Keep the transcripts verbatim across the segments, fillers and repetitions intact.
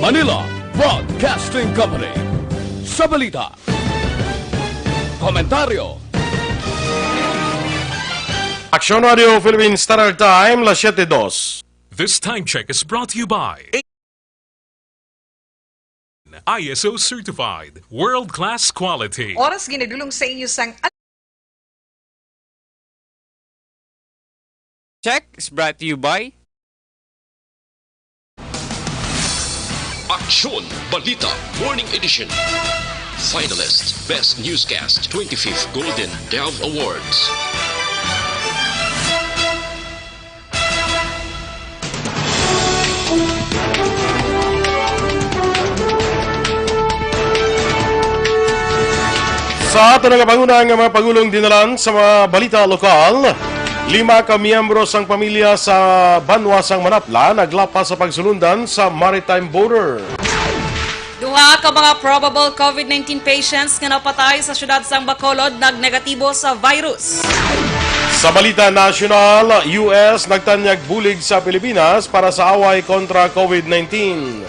Manila Broadcasting Company. Sa balita, komentaryo, Aksyon Radio Philippine Standard Time, las siete dos. This time check is brought to you by I S O certified, world-class quality. Oras ginadulong sa inyo sang Check is brought to you by Aksyon Balita Morning Edition. Finalist Best Newscast, twenty-fifth Golden Dove Awards. Sa aton nga panguna nga mga pagulong dinalan sa mga balita lokal, lima ka miyembro sang pamilya sa banwa sang Manapla naglapas sa pagsulundan sa maritime border. Duha ka mga probable COVID nineteen patients nga napatay sa siyudad sang Bacolod nagnegatibo sa virus. Sa balita nasyonal, U S nagtanyag bulig sa Pilipinas para sa away kontra COVID nineteen.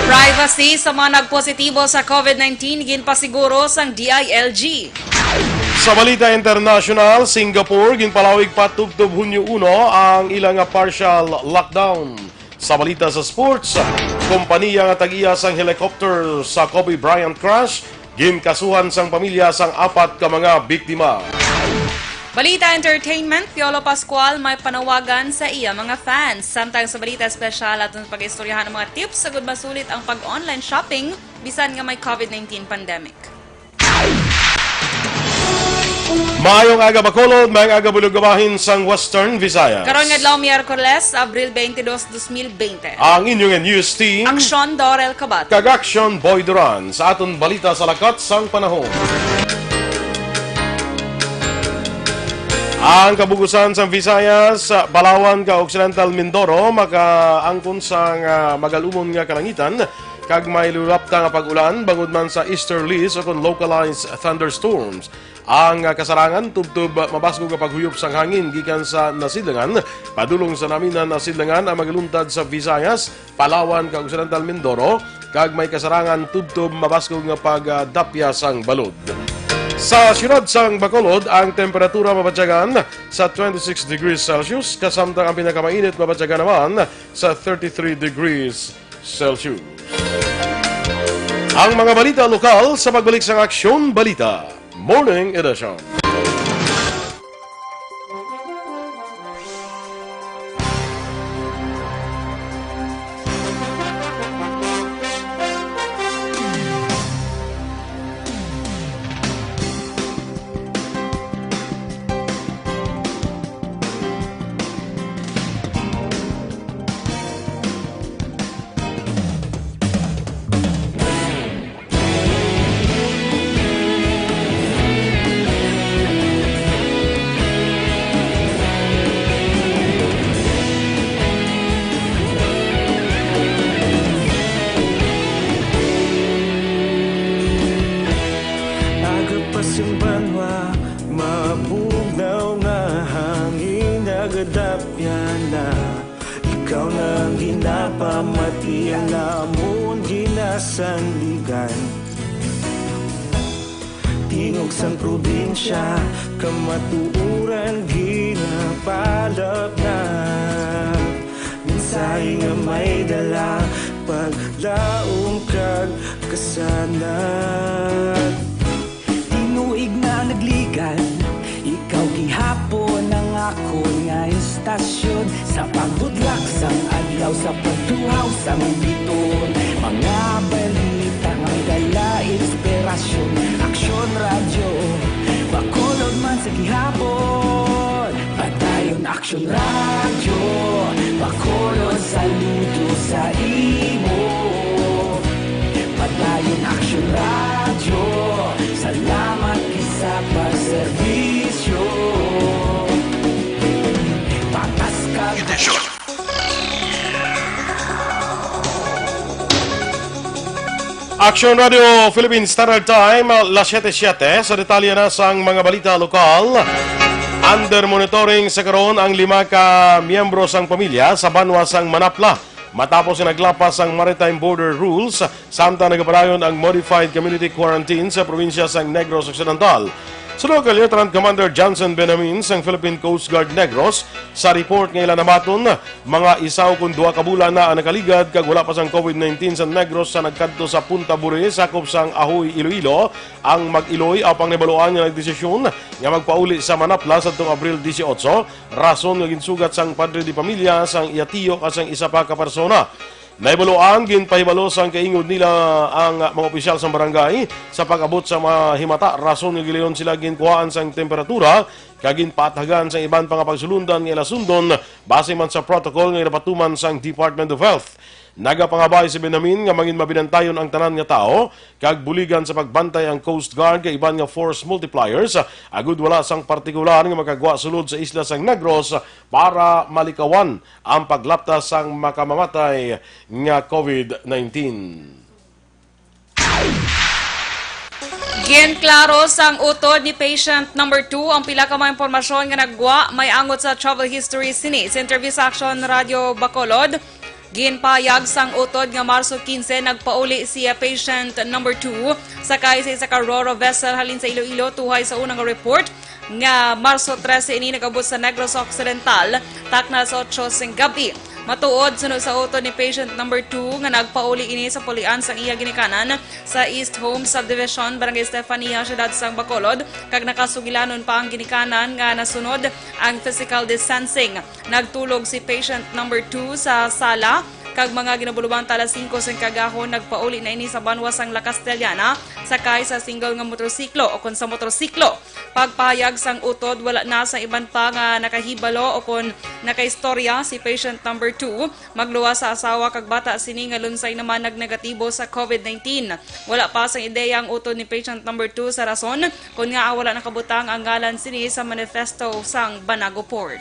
Privacy sa mga nagpositibo sa COVID nineteen ginpasiguro sang D I L G. Sa balita internasyonal, Singapore ginpalawig pa tubtob Hunyo uno ang ila nga partial lockdown. Sa balita sa sports, kompanya nga tag-iya sang helicopter sa Kobe Bryant crash, ginkasuhan sang pamilya sang apat ka mga biktima. Balita entertainment, Piolo Pascual may panawagan sa iya mga fans. Samtang sa balita espesyal, aton pag-istoryahan ang mga tips sa gud masulit ang pag-online shopping bisan nga may COVID nineteen pandemic. Maayong aga, Bacolod, maayong aga, Bulog Bahin sang Western Visayas. Karon nga adlaw, Miyerkules, Abril twenty-two, twenty twenty. Ang inyong news team. Aksyon Dorel Kabat. Kag Aksyon Boy Duran sa aton balita sa lakat sang panahon. Ang kabugusan sang Visayas, Palawan, kag Occidental Mindoro makaangkon sang, ah, magalumon nga kalangitan kag may lulapta nga pag-ulan bangod man sa easterlies o kon localized thunderstorms. Ang, ah, kasarangan tubtob mabasgo nga paghuyop sang hangin gikan sa nasidlangan padulong sa naminan nasidlangan ang magaluntad sa Visayas, Palawan, kag Occidental Mindoro, kag may kasarangan tubtob mabasgo nga pagdapya sang balod. Sa siyudad sang Bacolod, ang temperatura mabatyagan sa twenty-six degrees Celsius, kasamtang ang pinakamainit mabatyagan naman sa thirty-three degrees Celsius. Ang mga balita lokal sa pagbalik sang Aksyon Balita Morning Edition. Aga pa sing banwa, mabugnaw nga hangin nagadapya na. Ikaw na ang ginapamati, ang amon ginasandigan. Tingog sang probinsya, kamatuoran ginapalapnap. Mensahe nga may dala, paglaom kag kasanag. Tinuig na nagligan, ikaw gihapon ang akon nga istasyon. Sa pagbudlak sang adlaw, sa pagtuhaw sang biton, mga balita nga may dala inspirasyon. Aksyon Radyo, Bacolod man sa gihapon. Padayon Aksyon Radyo, Bacolod, saludo sa imo. Padayon Aksyon Radyo, salamat gid sa pagserbisyo. Patas ka. Aksyon Radio Philippine Standard Time, las siete siete. Sa detalye na sang mga balita lokal, under monitoring sa karon ang lima ka miyembro sang pamilya sa banwa sang Manapla. Matapos nga naglapas ang Maritime Border Rules, samtang nagapadayon ang Modified Community Quarantine sa probinsya sang Negros Occidental. Suno kay Lieutenant Commander Johnson Benamin sang Philippine Coast Guard Negros, sa report nga ila nabaton, mga isa ukon duha ka bulan na ang nakaligad kag wala pa sang COVID nineteen sa Negros sa nagkadto sa Punta Buri, sakop sang Ahoy, Iloilo, ang mag-iloy apang nahibaluan nga nagdesisyon nga magpauli sa Manapla sadtong Abril dieciocho, rason nga ginsugat sang padre de pamilya sang iya tiyo kag sang isa pa ka persona. Nahibaluan, ginpahibalo sang kaingod nila ang mga opisyal sang barangay sa pag-abot sa mahimata, rason nga gilayon sila ginkuhaan sang temperatura kag ginpaathagan sang iban pa nga pagsulundan nga ila sundon base man sa protocol nga ginapatuman sang Department of Health. Nagapangabay si Benamin nga mangin mabinantayon ang tanan nga tawo kag buligan sa pagbantay ang Coast Guard kag iban nga force multipliers, agud wala sang partikular nga makagwa sulod sa isla sang Negros para malikawan ang paglapta sang makamamatay nga COVID nineteen. Ginklaro sang utod ni patient number two ang pila ka mga impormasyon nga naggwa may angot sa travel history sini. Sa interview sa Action Radio Bacolod, ginpahayag sang utod nga Marso quince nagpauli si patient number two sakay sa isa ka Ro-Ro vessel halin sa Iloilo. Tuhay sa unang report nga Marso trese ini nag-abot sa Negros Occidental, takna sa otso sing gab-i. Matuod, suno sa utod ni patient number two nga nagpauli ini sa pulian sang iya ginikanan sa East Home Subdivision, Barangay Estefania, Siyudad sang Bacolod, kag nakasugilanon pa ang ginikanan nga nasunod ang physical distancing. Nagtulog si patient number two sa sala, kag mga ginabulubang ta alas singko sang kaagahon nagpauli na ini sa banwa sang La Castellana sakay sa single nga motorsiklo o kon sa motorsiklo. Pagpahayag sang utod, wala na sa iban pa nga nakahibalo o kon nakaistorya si patient number two. Magluwas sa asawa kag bata sini nga lunsay naman nagnegatibo sa COVID nineteen. Wala pa sang ideya ang utod ni patient number two sa rason kon ngaa wala nakabutang ang ngalan sini sa manifesto sang Banago Port.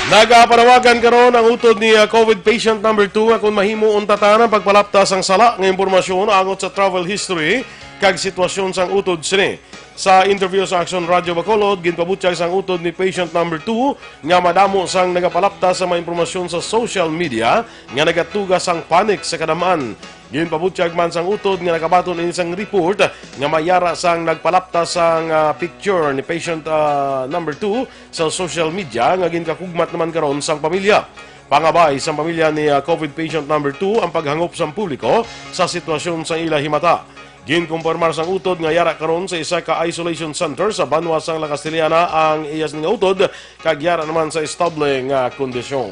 Nagapanawagan karon ang utod ni, ah, COVID patient number two nga kung mahimo, untatan ang pagpalapta sang sala nga impormasyon angot sa travel history kag sitwasyon sang utod sini. Sa interview sa Action Radio Bacolod, ginpabutyag sang utod ni patient number two nga madamo sang nagapalapta sa mga impormasyon sa social media nga nagatuga sang panic sa kadam-an. Ginpabutyag man sang utod nga nakabaton ini sang report nga may yara sang nagpalapta sang, ah, picture ni patient, ah, number two sa social media nga ginkakugmat naman karon sang pamilya. Pangabay sang pamilya ni, ah, COVID patient number two ang paghangop sang publiko sa sitwasyon sa ila himata. Ginkumpirmar sang utod nga yara karon sa isa ka isolation center sa banwa sang La Castellana ang iya sini nga utod, kag yara naman sa estable nga kondisyon.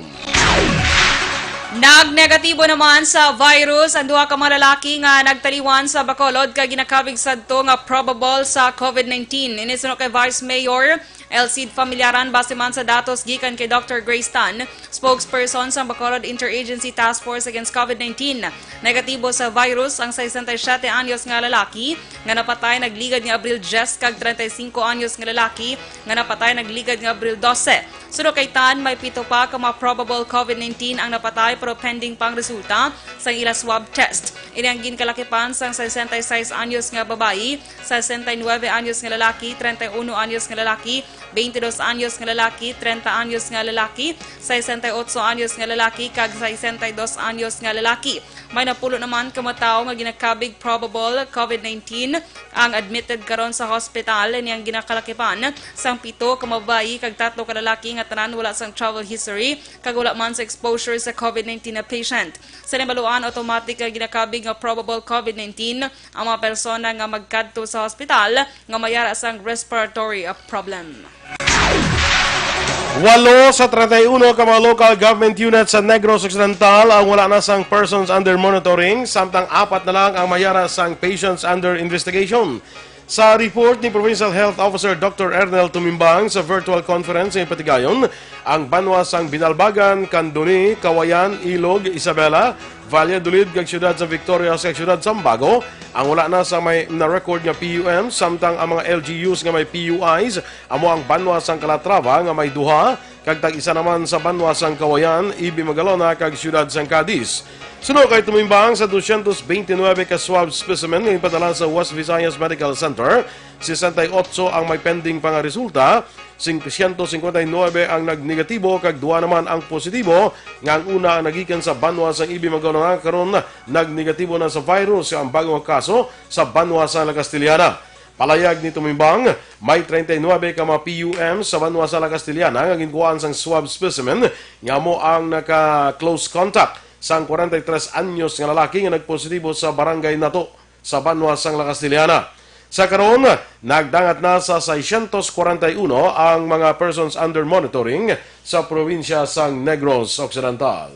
Nagnegatibo naman sa virus ang duha ka mga lalaki nga nagtaliwan sa Bacolod kag ginakabig sadto nga probable sa COVID nineteen. Ini suno kay Vice Mayor Elcid Familiaran, base man sa datos gikan kay Doctor Grace Tan, spokesperson sa Bacolod Interagency Task Force Against COVID nineteen. Negatibo sa virus ang sesenta y siyete anyos nga lalaki nga napatay nagligad nga Abril diyes kag treinta y cinco anyos nga lalaki nga napatay nagligad nga Abril dose. Suno kay Tan, may pito pa ka mga probable COVID nineteen ang napatay pero pending pang resulta sang ila swab test. Ini ang ginkalakipan sang sesenta y seis anyos nga babayi, sesenta y nuebe anyos nga lalaki, treinta y uno anyos nga lalaki, veinte dos anyos nga lalaki, treinta anyos nga lalaki, sesenta y ocho anyos nga lalaki, kag sesenta y dos anyos nga lalaki. May napulo naman ka mga tawo nga ginakabig probable COVID nineteen ang admitted karon sa hospital. Ini ang ginakalakipan sang pito ka mga babayi kag tatlo ka lalaki nga tanan wala sang travel history kag wala man sa exposure sa COVID nineteen na patient. Sa nabaluan, automatic nga ginakabig nga probable COVID nineteen ang mga persona nga magkadto sa hospital nga may yara sang respiratory problem. Walo sa treinta y uno ka mga local government units sa Negros Occidental ang wala na sang persons under monitoring, samtang apat na lang ang may yara sang patients under investigation. Sa report ni Provincial Health Officer Doctor Ernel Tumimbang sa virtual conference sa patigayon, ang banwa sang Binalbagan, Candoni, Cauayan, Ilog, Isabela, Valladolid, kag siyudad sa Victoria sa siyudad sa Ambago ang wala na sa may na-record nga P U M, samtang ang mga L G Us nga may P U Is amo ang banwa sang Calatrava nga may duha, kag tag-isa naman sa banwa sang Cauayan, Ibi Magalona, kag siyudad sang Cadiz. Suno kay tumimbang sa dosyentos bente nuebe ka swab specimen nga ipadala sa West Visayas Medical Center, sesenta y otso ang may pending pa nga resulta, sing-, siyento singkwenta y nuebe ang nagnegatibo kag duha naman ang positibo, nga ang una ang nagikan sa banwa sang Ibi Magalona, karon nagnegatibo na sa virus. Ang bag-o nga kaso sa banwa sang La Castellana. Palayag ni tumimbang, may treinta y nuebe ka mga P U M sa banwa sa La Castellana nga ginkuhaan sang swab specimen nga amo ang naka-close contact sang kwarenta y tres anyos nga lalaki nga nagpositibo sa barangay Nato sa banwa sang La Castellana. Sa karon, nagdangat na sa seiscientos kwarenta y uno ang mga persons under monitoring sa probinsya sang Negros Occidental.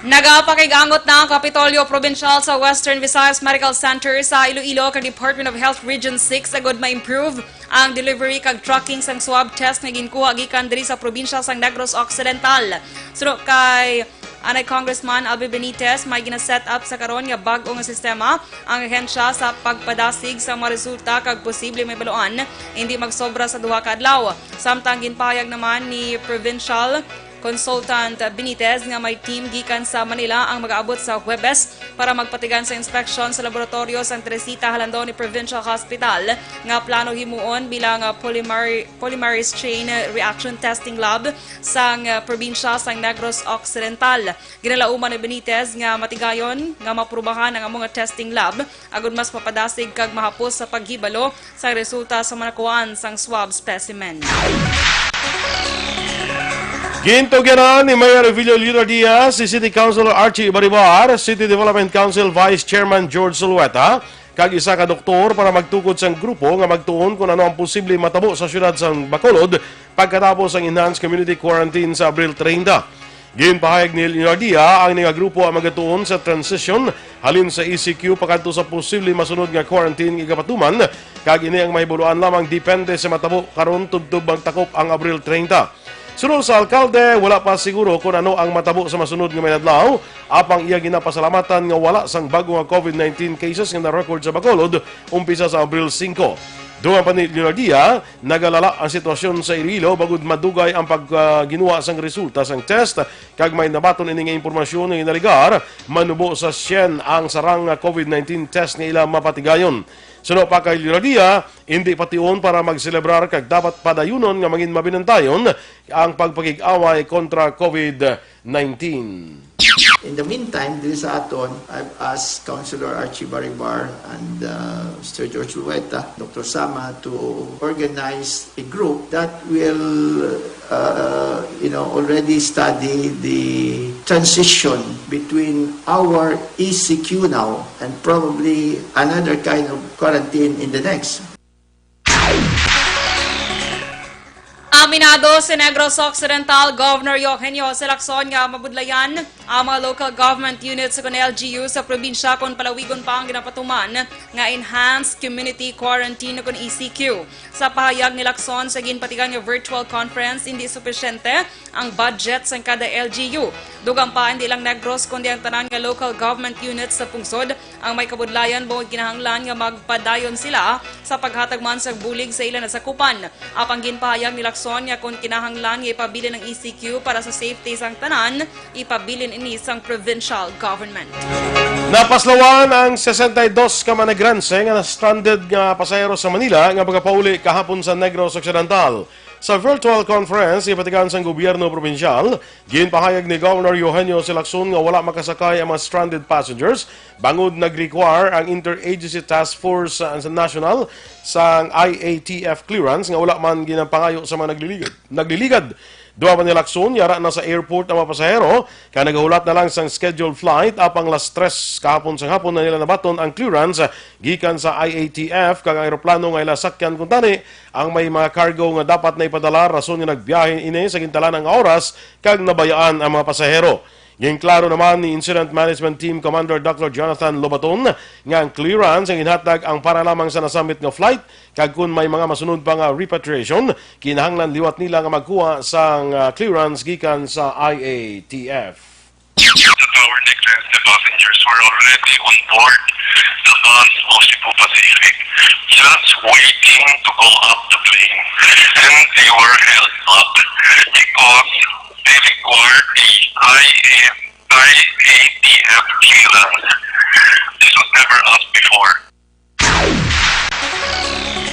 Nagapakig-angot na ang Kapitolyo Provincial sa Western Visayas Medical Center sa Iloilo kag Department of Health Region six agud ma-improve ang delivery kag tracking sang swab test nga ginkuha gikan diri sa probinsya sang Negros Occidental. Suno kay anay Congressman Albie Benitez, may gina-set up sa karon nga bag-o nga sistema ang ahensya sa pagpadasig sa mga resulta kag posible mahibaluan hindi magsobra sa duha ka adlaw. Samtang ginpahayag naman ni Provincial Consultant Benitez nga may team gikan sa Manila ang mag-aabot sa Huwebes para magpatigan sa inspeksyon sa laboratoryo sang Teresita Jalandoni Provincial Hospital nga plano himuon bilang, ah, polymer-, polymerase chain reaction testing lab sang, ah, probinsya sang Negros Occidental. Ginalauman ni Benitez nga matigayon nga maprubahan ang amo nga testing lab agud mas mapadasig kag mahapos sa paghibalo sang resulta sa mga nakuhaan sang swab specimen. Gintugyanan ni Mayor Evelio Leonardia si City Councilor Archie Baribar, City Development Council Vice Chairman George Zulueta, kag isa ka doktor para magtukod sang grupo nga magtuon kon ano ang posible matabo sa siyudad sang Bacolod pagkatapos sang enhanced community quarantine sa Abril treinta. Ginpahayag ni Leonardia ang ini nga grupo ang magatuon sa transition halin sa E C Q pakadto sa posible masunod nga quarantine nga igapatuman, kag ini ang mahibaluan lamang depende sa matabo karon tubtob magtakop ang Abril treinta. Suno sa alkalde, wala pa siguro kon ano ang matabo sa masunod nga mga adlaw, apang iya ginapasalamatan nga wala sang bag-o nga COVID nineteen cases nga na-record sa Bacolod umpisa sa Abril singko. Dungan pa ni Leonardia, nagalala ang sitwasyon sa Iloilo bangod madugay ang pagginuha sang resulta sang test, kag may nabaton ini nga impormasyon nga ginaligar manubo sa syen ang sarang nga COVID nineteen test nga ila mapatigayon. Suno pa kay Leonardia, indi pa tion para magselebrar kag dapat padayunon nga mangin mabinantayon ang pagpakig-away kontra COVID nineteen. In the meantime, diri sa aton, I've asked Councilor Archie Baribar and, uh, Mister George Lueta, Doctor Sama, to organize a group that will, uh, you know, already study the transition between our E C Q now and probably another kind of quarantine in the next. Aminado si Negros Occidental Governor Eugenio Jose Lacson nga mabudlayan ang mga local government units kon L G U sa probinsya kon palawigon pa ang ginapatuman nga enhanced community quarantine kon E C Q. Sa pahayag ni Lacson sa ginpatigan nga virtual conference, hindi supisyente ang budget sang kada L G U. Dugang pa, hindi lang Negros, kundi ang tanan nga local government units sa pungsod ang may kabudlayan bangod kinahanglan nga magpadayon sila sa paghatag man sang bulig sa ila nasakupan. Apang ginpahayag ni Lacson nga kon kinahanglan nga ipabilin ang E C Q para sa safety sang tanan, ipabilin ini sang provincial government. Napaslawan ang sesenta y dos ka mga Negrense nga na-stranded nga pasahero sa Manila nga magapauli kahapon sa Negros Occidental. Sa virtual conference ipatigan sang gobyerno probinsyal, ginpahayag ni Governor Eugenio Jose Lacson nga wala makasakay ang mga stranded passengers bangod nag-require ang Interagency Task Force sa, sa National sang I A T F clearance nga wala man ginapangayo sa mga nagliligad. Nagliligad. Duha pa ni Lacson, yara na sa airport ang mga pasahero, kay nagahulat na lang sang scheduled flight, apang las tres kahapon sang hapon na nila nabaton ang clearance gikan sa I A T F, kag ang eroplano nga ila sakyan kuntani ang may mga cargo nga dapat na ipadala, rason nga nagbiyahe ini sa gintalang nga oras kag nabayaan ang mga pasahero. Ginklaro naman ni Incident Management Team Commander Doctor Jonathan Lobaton nga ang clearance ang ginhatag ang para lamang sa nasambit nga flight, kag kon may mga masunod pa nga repatriation, kinahanglan liwat nila nga magkuha sang, ah, clearance gikan sa I A T F. That our next the passengers were already on board the bus of Cebu Pacific, just waiting to go up the plane, and they were held up because they required the I A I A T F clearance. This was never asked before.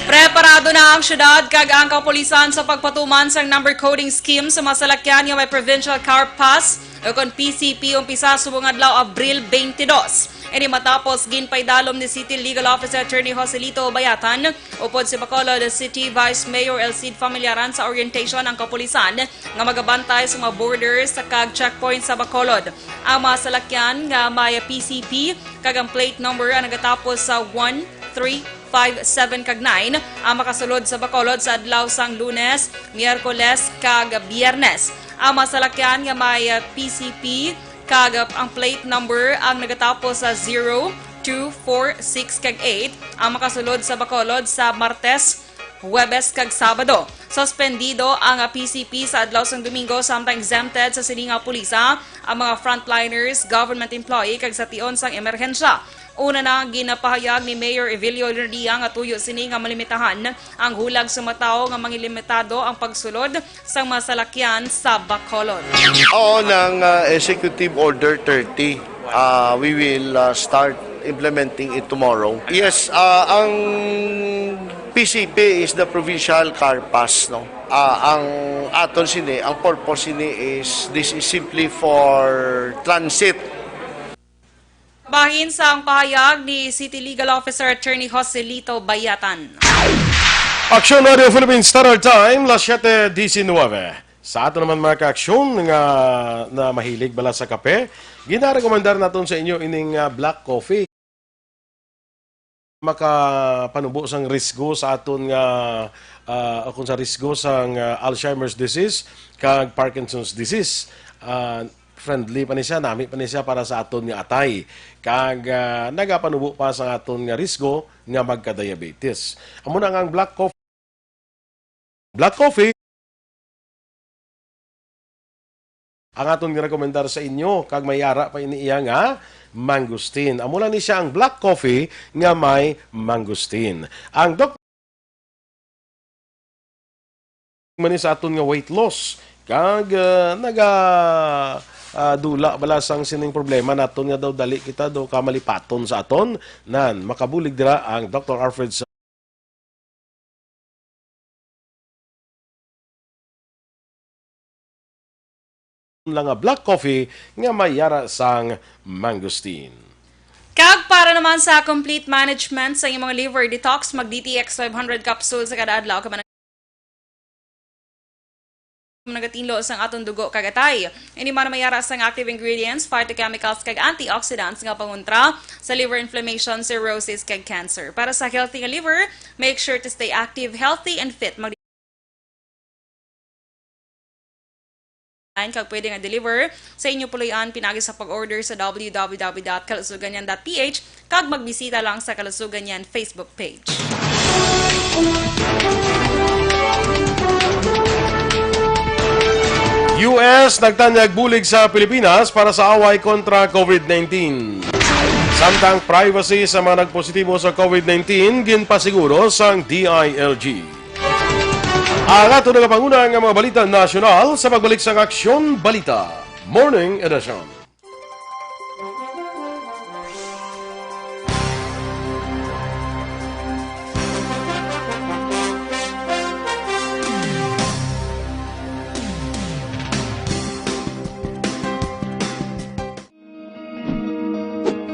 Preparado na ang syudad kag ang kapulisan sa pagpatuman sang number coding scheme sa mga salakyan nga may provincial car pass o kon P C P umpisa subong adlaw, Abril twenty-two. Ini matapos ginpaidalom ni City Legal Officer Attorney Joselito Bayatan upod si Bacolod City Vice Mayor Elcid Familiaran sa orientation ang kapulisan nga magabantay sa mga borders kag checkpoint sa Bacolod. Ang mga salakyan nga may P C P kag ang plate number ang nagatapos sa one, three, five, seven, kag nine ang makasulod sa Bacolod sa adlaw sang Lunes, Miyerkules, kag Biyernes. Ang mga salakyan nga may, ah, P C P kag, ah, ang plate number ang nagatapos sa zero, two, four, six, kag eight ang makasulod sa Bacolod sa Martes, Huwebes, kag Sabado. Suspendido ang, ah, P C P sa adlaw sang Domingo, samtang exempted sa sini nga pulisa ang mga frontliners, government employee, kag sa tion sang emerhensya. Una na, ginapahayag ni Mayor Evilio Herdia nga tuyo sini nga malimitahan ang hulag sa mga tawo nga mangilimitado ang pagsulod sang mga salakyan sa Bacolod. Oo, ng, ah, Executive Order thirty. Ah, we will, ah, start implementing it tomorrow. Yes, ah, ang P C P is the provincial car pass, no? Ah, ang aton sini, ang purpose sini is, this is simply for transit. Bahin sang pahayag ni City Legal Officer Attorney Joselito Bayatan. Aksyon Radio Philippine Standard Time, las siete diecinueve. Sa aton naman mga kaaksyon nga na mahilig bala sa kape, ginarekomendar naton sa inyo ining, ah, black coffee. Makapanubo sang risgo sa aton nga, ah, o kung sa risgo sang, ah, Alzheimer's disease kag Parkinson's disease. Ah, friendly pa ni siya, nami pa ni siya para sa aton nga atay. Kag, ah, nagapanubo pa sa aton nga risgo nga magka-diabetes. Amo na nga ang black coffee. Black coffee ang aton girekomendar sa inyo, kag may ara pa ini iya nga mangosteen. Amo lang ni siya ang black coffee nga may mangosteen. Ang Doc man ni sa aton nga weight loss, kag, ah, naga, ah, dula bala sang sining problema naton nga daw dali kita daw kamalipaton sa aton, nan, makabulig dira ang Doctor Alfred lang nga black coffee nga may yara sang mangosteen. Kag para naman sa complete management sa imong liver detox, mag D T X five hundred capsule sa kada adlaw, kag nagatinlo sang aton dugo kag atay. Ini man may yara sang active ingredients, phytochemicals, kag antioxidants nga pangontra sa liver inflammation, cirrhosis, kag cancer. Para sa healthy nga liver, make sure to stay active, healthy, and fit. Mag online kag pwede nga deliver sa inyo puloy-an pinagi sa pag-order sa w w w dot kalusuganyan dot p h kag magbisita lang sa Kalusuganyan Facebook page. U S nagtanyag bulig sa Pilipinas para sa away kontra COVID nineteen. Samtang privacy sa mga nagpositibo sa COVID nineteen ginpasiguro sang D I L G. Ang ato nagapanguna nga mga balita nasyonal sa pagbalik sang Aksyon Balita Morning Edition.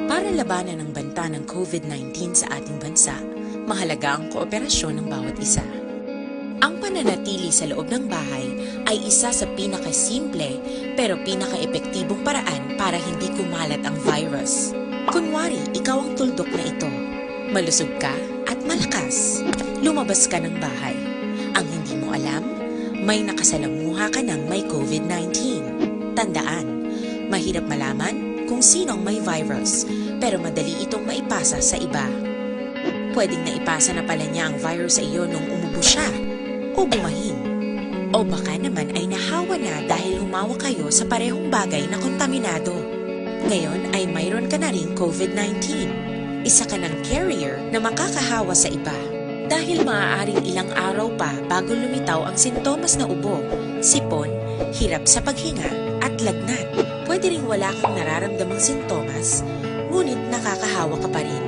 Para labanan ang banta ng COVID nineteen sa ating bansa, mahalaga ang kooperasyon ng bawat isa. Ang pananatili sa loob ng bahay ay isa sa pinakasimple pero pinakaepektibong paraan para hindi kumalat ang virus. Kunwari, ikaw ang tuldok na ito. Malusog ka at malakas. Lumabas ka ng bahay. Ang hindi mo alam, may nakasalamuha ka ng may COVID nineteen. Tandaan, mahirap malaman kung sino ang may virus, pero madali itong maipasa sa iba. Pwedeng naipasa na pala niya ang virus sa iyo nung umubo siya o bumahin. O baka naman ay nahawa na dahil humawak kayo sa parehong bagay na kontaminado. Ngayon ay mayroon ka na ring COVID nineteen. Isa ka ng carrier na makakahawa sa iba. Dahil maaaring ilang araw pa bago lumitaw ang sintomas na ubo, sipon, hirap sa paghinga, at lagnat. Tiring wala kang nararamdamang sintomas, ngunit nakakahawa ka pa rin.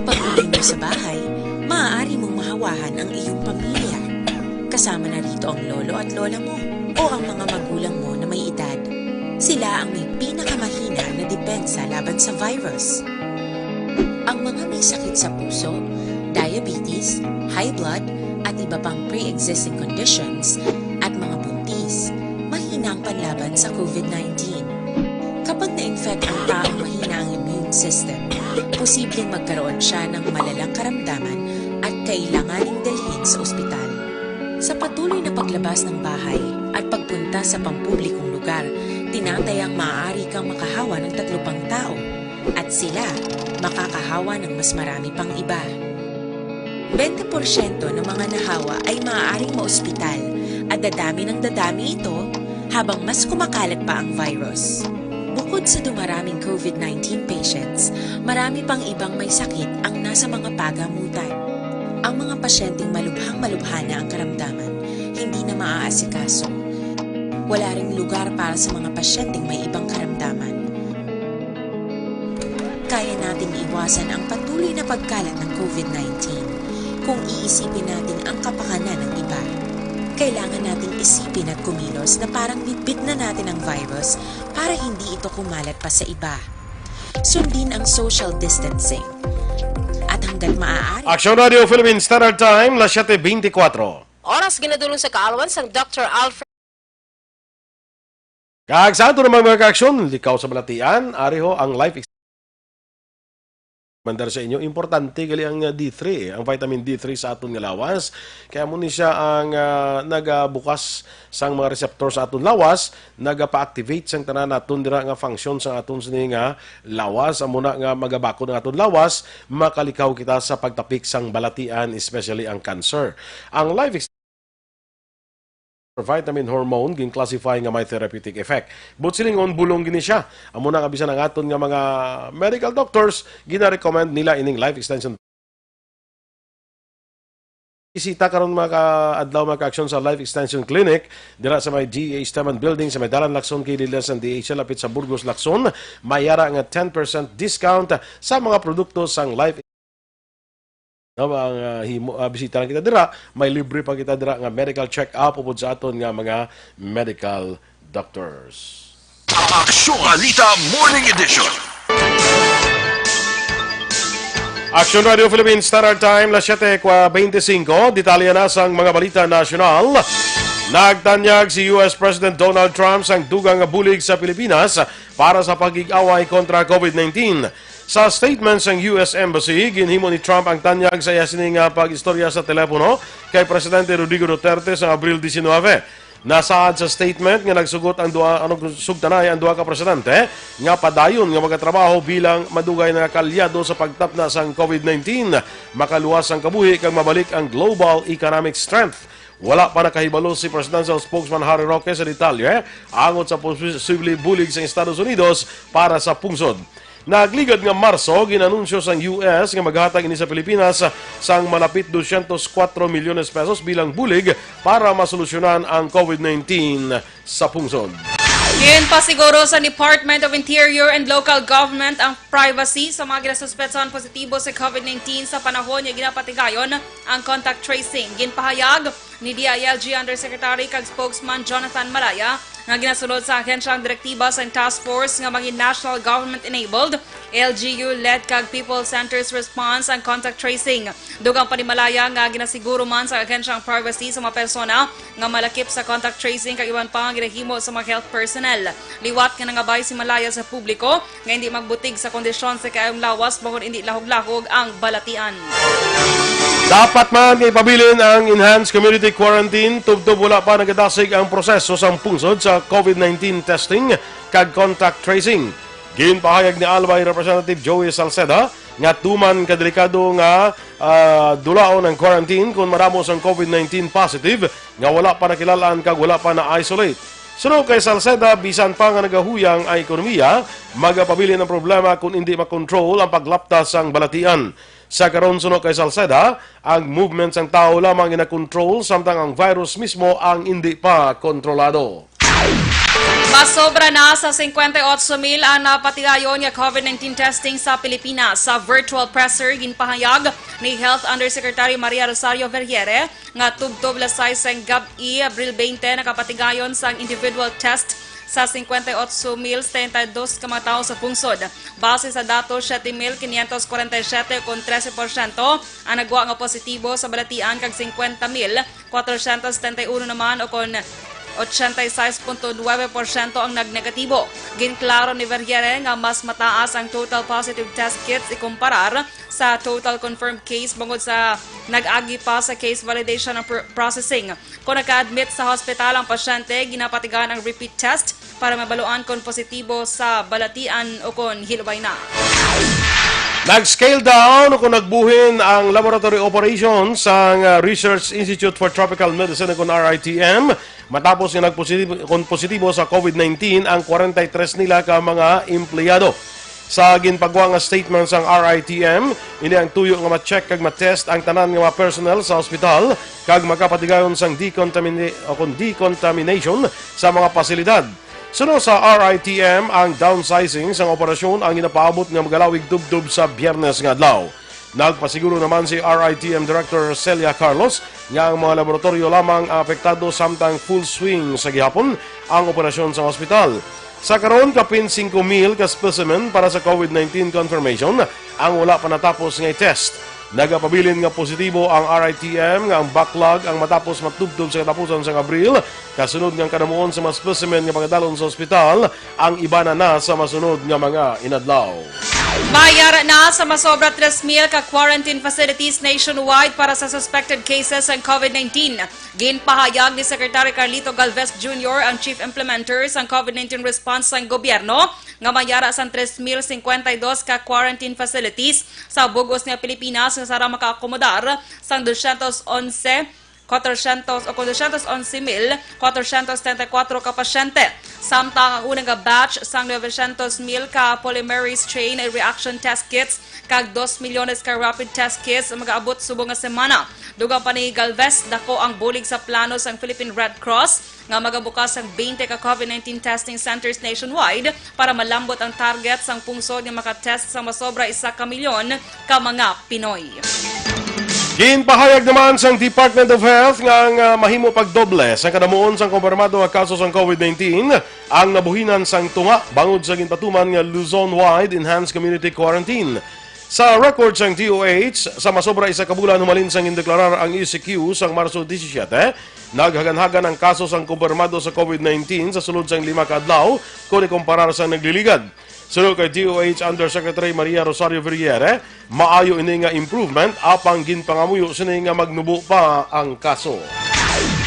Pag-uwi mo sa bahay, maaari mong mahawahan ang iyong pamilya, kasama na rito ang lolo at lola mo o ang mga magulang mo na may edad. Sila ang may pinakamahina na depensa laban sa virus. Ang mga may sakit sa puso, diabetes, high blood, at iba pang pre-existing conditions, at mga buntis, mahina ang panlaban sa COVID-nineteen. Kapag na-infect ang taong mahina ang immune system, posibleng magkaroon siya ng malalang karamdaman at kailanganing dalhin sa ospital. Sa patuloy na paglabas ng bahay at pagpunta sa pampublikong lugar, tinatayang maaari kang makahawa ng tatlo pang tao at sila makakahawa ng mas marami pang iba. Bente porsyento ng mga nahawa ay maaaring maospital at dadami ng dadami ito habang mas kumakalat pa ang virus. Bukod sa dumaraming COVID-nineteen patients, marami pang ibang may sakit ang nasa mga pagamutan. Ang mga pasyenteng malubhang-malubha na ang karamdaman, hindi na maaasikaso. Wala ring lugar para sa mga pasyenteng may ibang karamdaman. Kaya nating iwasan ang patuloy na pagkalat ng COVID-nineteen kung iisipin natin ang kapakanan ng iba. Kailangan nating isipin at kumilos na parang bitbit na natin ang virus para hindi ito kumalat pa sa iba. Sundin ang social distancing. At hanggat maaari, Aksyon Radio Philippines Standard Time, las siete veinticuatro. Oras ginadulong sa kaalwan sang Doctor Alfred. Kag sa ato naman, mga kaaksyon, likaw sa balatian, ari ho ang life ex-, Mandar sa inyo, importante gali ang, ah, D three, ang vitamin D three sa aton nga lawas. Kaya mo ni siya ang, ah, nagabukas sang mga receptor sa aton lawas, nagapa-activate sang tanan naton dira nga function sa aton sini nga lawas. Amo na nga magabakod ang aton lawas, makalikaw kita sa pagtapik sang balatian, especially ang cancer. Ang life ex-, vitamin hormone gin-classify nga may therapeutic effect. But silingon, bulong gini siya. Amo na nga bisan ang aton nga mga medical doctors, gina-recommend nila ining life extension. Bisita karon, mga ka-, adlaw, mga kaaksyon, sa Life Extension Clinic dira sa may G H Teman Building sa may Dalan Lacson, kilid lang sa D H L, lapit sa Burgos, Lacson. May ara nga ten percent discount sa mga produkto sang Life. No, ang, ah, himo, ah, bisita lang kita dira, may libre pa kita dira nga medical check-up upod sa aton nga mga medical doctors. Aksyon Balita Morning Edition. Aksyon Radio Philippines Standard Time, las siete veinticinco. Detalye na sang mga balita nasyonal. Nagtanyag si U S President Donald Trump sang dugang nga bulig sa Pilipinas para sa pakig-away kontra COVID nineteen. Sa statement sang U S Embassy, ginhimo ni Trump ang tanyag sa iya sini nga pag-istorya sa telepono kay Presidente Rodrigo Duterte sa Abril diecinuebe. Nasaad sa statement nga nagsugot ang duha, ano, sugtanay ang duha ka presidente nga padayon nga magatrabaho bilang madugay nga kaalyado sa pagtapna sang COVID nineteen, makaluwas ang kabuhi kag mabalik ang global economic strength. Wala pa nakahibalo si Presidential Spokesman Harry Roque sa detalye angot sa posible bulig sa Estados Unidos para sa pungsod. Nagligad nga Marso, ginanunsyo sang U S nga maghatag ini sa Pilipinas sang malapit dosyentos kuwatro milyones pesos bilang bulig para masolusyonan ang COVID nineteen sa pungsod. Ginpasiguro sa Department of Interior and Local Government ang privacy sa mga ginasuspetsahan positibo sa COVID nineteen sa panahon nga ginapatigayon ang contact tracing. Ginpahayag ni D I L G Undersecretary kag Spokesman Jonathan Malaya nga ginasulod sa ahensya ang direktiba sa task force nga maging national government-enabled, L G U-led kag people-centered response ang contact tracing. Dugang pa ni Malaya nga ginasiguro man sa ahensya ang privacy sa mga persona nga malakip sa contact tracing kag iban pa nga ginahimo sa mga health personnel. Liwat nga nangabay si Malaya sa publiko nga hindi magbutig sa kondisyon sa kaayong lawas bangod hindi lahog-lahog ang balatian. Dapat man nga ipabilin ang enhanced community quarantine tubtob wala pa nagadasig ang proseso sang pungsod sa COVID nineteen testing kag contact tracing. Ginpahayag ni Albay Representative Joey Salceda nga tuman kadelikado nga, ah, dulaon ang quarantine kon madamo sang COVID nineteen positive nga wala pa nakilal-an kag wala pa na-isolate. Suno kay Salceda, bisan pa nga nagahuyang ang ekonomiya, magapabilin ang problema kon indi makontrol ang paglapta sang balatian. Sa karon, suno kay Salceda, ang movement sang tawo lamang ginakontrol, samtang ang virus mismo ang indi pa kontrolado. Masobra na sa singkwenta y otso mil ang napatigayon nga COVID nineteen testing sa Pilipinas. Sa virtual presser, ginpahayag ni Health Undersecretary Maria Rosario Vergere nga tubtob alas sais sang gab-i, Abril twenty, nakapatigayon sang individual test sa singkwenta y otso mil setenta y dos ka mga tawo sa pungsod. Base sa datos, siyete mil quinientos kwarenta y siyete, kon trese porsyento, ang nagwa nga positibo sa balatian, kag singkwenta mil kwatrosyentos setenta y uno naman, o kon ochenta y seis punto nuebe porsyento, ang nagnegatibo. Ginklaro ni Vergere nga mas mataas ang total positive test kits ikumparar sa total confirmed case bangod sa nag-agi pa sa case validation and pr-, processing. Kung naka-admit sa hospital ang pasyente, ginapatigayon ang repeat test para mabaluan kon positibo sa balatian o kon hilubay na. Nag-scale down o kon nagbuhin ang laboratory operation sang, ah, Research Institute for Tropical Medicine o kon R I T M matapos nga nagpositibo, kon positibo sa COVID nineteen ang kwarenta y tres nila ka mga empleyado. Sa ginpagwa nga statement sang R I T M, ini ang tuyo nga ma-check kag ma-test ang tanan nga mga personnel sa ospital kag makapatigayon sang decontamina-, o kon decontamination sa mga pasilidad. Suno sa R I T M, ang downsizing sang operasyon ang ginapaabot nga magalawig tubtob sa Biyernes nga adlaw. Nagpasiguro naman si R I T M Director Celia Carlos nga ang mga laboratoryo lamang ang apektado, samtang full swing sa gihapon ang operasyon sa ospital. Sa karon, kapin singko mil ka specimen para sa COVID nineteen confirmation ang wala pa natapos nga i-test. Nagapabilin nga positibo ang R I T M nga ang backlog ang matapos matubtob sa katapusan sang Abril, kasunod nga ang kadamuon sa mga specimen nga pagadalon sa ospital ang iba na na sa masunod nga mga inadlaw. Mayara na sa masobra tres mil ka quarantine facilities nationwide para sa suspected cases sang COVID nineteen. Ginpahayag ni Secretary Carlito Galvez Junior, ang chief implementer sang COVID nineteen response sang gobyerno, nga mayara sang tres mil cincuenta y dos ka quarantine facilities sa bug-os nga Pilipinas nga sarang makaakomodar sang dosyentos onse, kwatrosyentos o kon dosyentos onse mil kwatrosyentos setenta y kuwatro ka pasyente. Samtang ang una nga batch sang novecientos mil ka polymerase chain reaction test kits kag dos milyones ka rapid test kits magaabot subong nga semana. Dugang pa ni Galvez, dako ang bulig sa plano sang Philippine Red Cross nga magabukas sang twenty ka COVID nineteen testing centers nationwide para malambot ang target sang pungsod nga makatest sang masobra isa ka milyon ka mga Pinoy. Ginpahayag naman sang Department of Health nga ang, ah, mahimo pagdoble sang kadamuon sang kumpirmado nga kaso sang COVID nineteen ang nabuhinan sang tunga bangod sa ginpatuman nga Luzon-wide enhanced community quarantine. Sa record sang D O H, sa masobra isa ka bulan humalin sang gindeklarar ang E C Q sang Marso disisiete, naghaganhagan ang kaso sang kumpirmado sa COVID nineteen sa sulod sang lima ka adlaw kon ikumparar sa nagliligad. Suno kay D O H Undersecretary Maria Rosario Vergere, maayo ini nga improvement, apang ginpangamuyo sini nga magnubo pa ang kaso.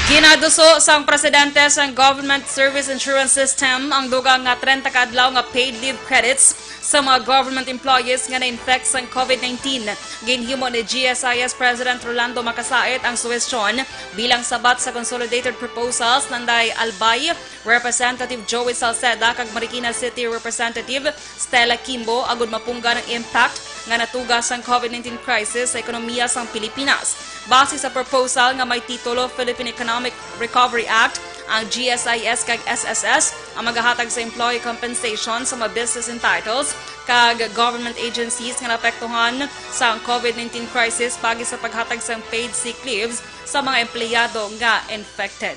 Ginaduso sang presidente sang Government Service Insurance System ang dugang nga trenta ka adlaw nga paid leave credits sa mga government employees nga na-infect sang COVID nineteen. Ginhimo ni G S I S President Rolando Makasait ang suhestyon bilang sabat sa Consolidated Proposals, Nanday Albay, Representative Joey Salceda, kag Marikina City Representative Stella Kimbo, agud mapunggan ang impact nga natuga sang COVID nineteen crisis sa ekonomiya sang Pilipinas. Base sa proposal nga may titulo Philippine Economic Recovery Act, ang G S I S kag S S S ang magahatag sa employee compensation sa mga business entitles kag government agencies nga naapektuhan sang COVID nineteen crisis paagi sa paghatag sang paid sick leaves sa mga empleyado nga infected.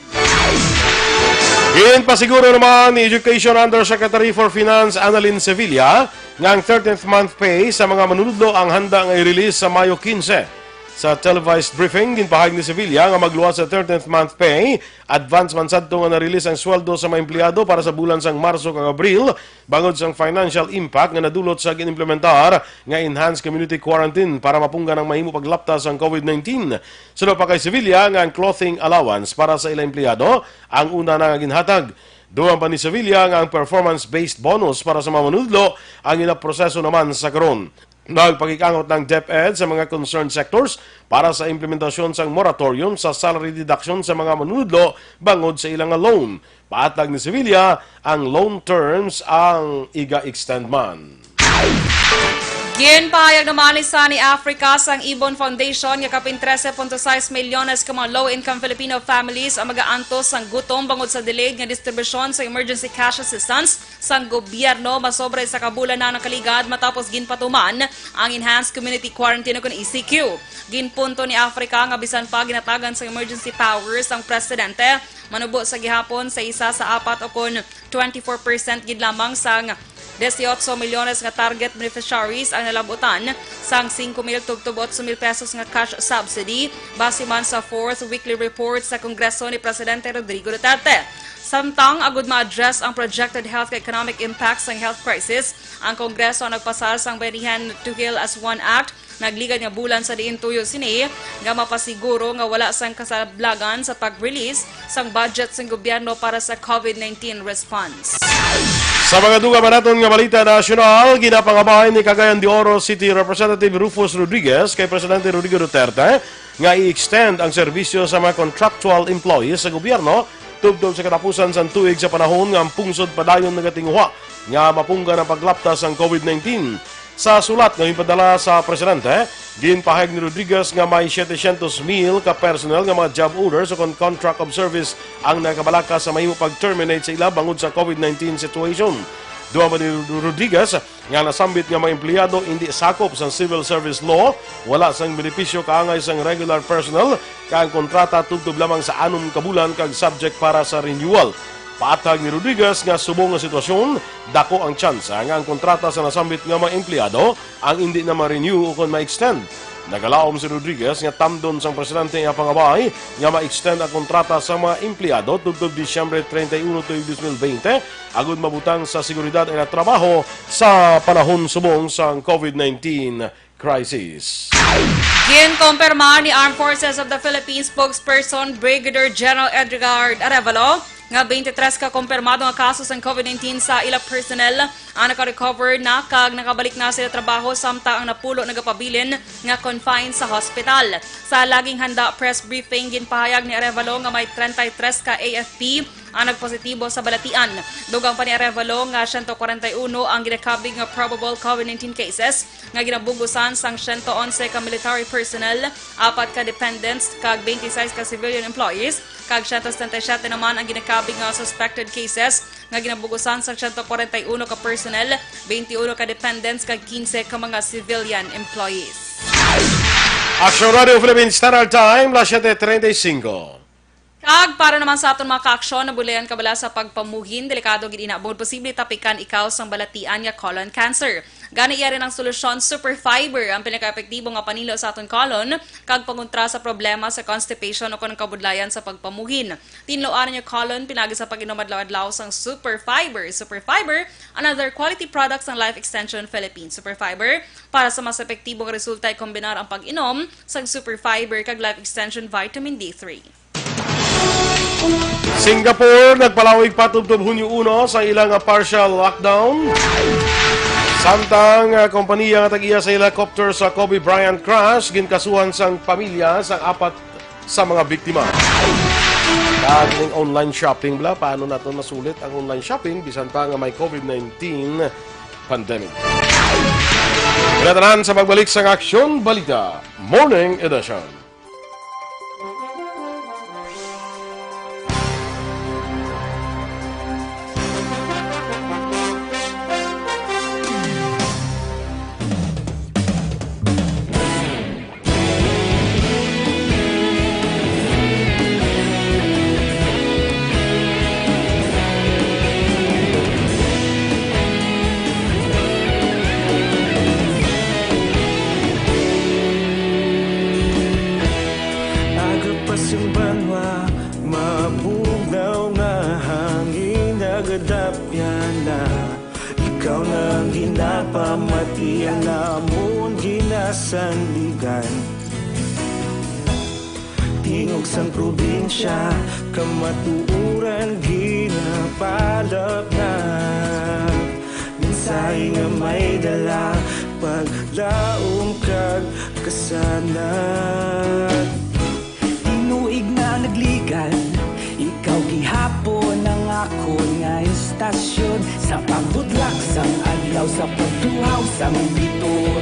Ginpasiguro naman ni Education Undersecretary for Finance Annalyn Sevilla nga ang thirteenth month pay sa mga manunudlo ang handa nga i-release sa Mayo quince. Sa televised briefing, ginpahayag ni Sevilla nga magluwas sa thirteenth month pay, advance man sadto nga na-release ang sweldo sa mga empleyado para sa bulan sang Marso kag Abril, bangod sang financial impact nga nadulot sa gin-implementar nga enhanced community quarantine para mapunggan ang mahimo paglapta sang COVID nineteen. Suno pa kay Sevilla nga ang clothing allowance para sa ilang empleyado ang una na nga ginhatag. Dugang pa ni Sevilla nga ang performance-based bonus para sa mga manunudlo ang ginaproseso naman sa karon. Nagpakig-angot ang DepEd sa mga concerned sectors para sa implementasyon sang moratorium sa salary deduction sa mga manunudlo bangod sa ila nga loan. Paathag ni Sevilla, ang loan terms ang iga-extend man. Ginpahayag naman ni Sunny Africa sang Ibon Foundation nga kapin trese punto sais milyones ka mga low-income Filipino families ang mag-aantos sang gutom bangod sa delayed nga distribusyon sa emergency cash assistance sang gobyerno masobra sa kabulan na nakaligad matapos ginpatuman ang enhanced community quarantine o kon E C Q. Ginpunto ni Africa nga bisan pa ginatagan sang emergency powers ang presidente, manubo sa gihapon sa isa sa apat o kon twenty-four percent gid lamang sang dieciocho milyones nga target beneficiaries ang nalabutan sang singko mil tubtob otso mil pesos nga cash subsidy, base man sa fourth weekly report sa Kongreso ni Presidente Rodrigo Duterte. Samtang agud ma-address ang projected health kag economic impacts sang health crisis, ang Kongreso ang nagpasal sang Bayanihan to Heal as One Act nagligad nga bulan, sa diin tuyo sini nga mapasiguro nga wala sang kasablagan sa pag-release sang budget sang gobyerno para sa COVID nineteen response. Sa mga dugang pa naton nga balita nasyonal, ginapangabay ni Cagayan de Oro City Representative Rufus Rodriguez kay Presidente Rodrigo Duterte nga i-extend ang serbisyo sa mga contractual employees sa gobyerno tubtob sa katapusan sang tuig, sa panahon nga ang pungsod padayon nagatinguha nga mapunggan ang paglapta sang COVID nineteen. Sa sulat nga ginpadala sa presidente, ginpahayag ni Rodriguez nga may setecientos mil ka personnel nga mga job orders o kon contract of service ang nakabalaka sa mahimo pag-terminate sa ila bangod sa COVID nineteen situation. Dugang pa ni Rodriguez nga nasambit nga mga empleyado indi sakop sang civil service law, wala sang benepisyo kaangay sang regular personnel, kag ang kontrata tubtob lamang sa anom ka bulan kag subject para sa renewal. Paathag ni Rodriguez nga subong nga sitwasyon, dako ang tsansa nga ang kontrata sa nasambit nga mga empleyado ang indi na ma-renew ukon ma-extend. Nagalaom si Rodriguez nga tamdon sang presidente ang pangabay nga ma-extend ang kontrata sa mga empleyado tubtob Disyembre treinta y uno tuig dos mil veinte, agud mabutang sa seguridad ang trabaho sa panahon subong sang COVID nineteen crisis. Ginkumpirma ni Armed Forces of the Philippines spokesperson Brigadier General Edgar Arevalo nga twenty-three ka kumpirmado nga kaso sang COVID nineteen sa ila personnel ang naka-recover na kag nakabalik na sa ila trabaho, samtang ang napulo nagapabilin nga confined sa hospital. Sa halaging handa press briefing, ginpahayag ni Arevalo nga may treinta y tres ka A F P ang nagpositibo sa balatian. Dugang pa ni Arevalo nga siyento kwarenta y uno ang ginakabig nga probable COVID nineteen cases nga ginabugusan sang siyento onse ka military personnel, apat ka dependents, kag twenty-six ka civilian employees, kag siyento setenta y siyete naman ang ginakabig nga suspected cases nga ginabugusan sang siyento kwarenta y uno ka personnel, twenty-uno ka dependents, kag quince ka mga civilian employees. Aksyon Radio Philippine Standard Time, las siete treinta y cinco. Kag para naman sa aton mga kaaksyon, nabudlayan ka bala sa pagpamuhin? Delikado gid ina, bangod posible tapikan ikaw sang balatian nga colon cancer. Gani, iya rin ang solusyon, Super Fiber, ang pinakaepektibo nga panilo sa aton colon kag pangontra sa problema sa constipation o kon ang kabudlayan sa pagpamuhin. Tinluan ang inyong colon pinagi sa pag-inom adlaw-adlaw sang Super Fiber. Super Fiber, another quality product sang Life Extension Philippines. Super Fiber, para sa mas epektibo nga resulta, ikombinar ang pag-inom sang Super Fiber kag Life Extension Vitamin D three. Singapore nagpalawig pa tubtob Hunyo uno sa ila nga partial lockdown. Samtang, ah, kompanya nga tag-iya sa helicopter sa Kobe Bryant crash, ginkasuhan sang pamilya sang apat sa mga biktima. Kag ning online shopping bala, paano naton masulit ang online shopping bisan pa nga may COVID nineteen pandemic? Wala tanan, sa pagbalik sang Aksyon Balita Morning Edition. Aga pa sing banwa, mabugnaw nga hangin, nagadapyan na. Ikaw na ang ginapamati, ang amon ginasandigan. Tingog sang probinsya, kamatuoran ginapalapnag. Mensahe nga may dala, paglaom kag kasanag. Tinuig na nagligad, ikaw gihapon ang akon nga istasyon. Sa pagbutlak sang adlaw, sa pagtuhaw sang biton,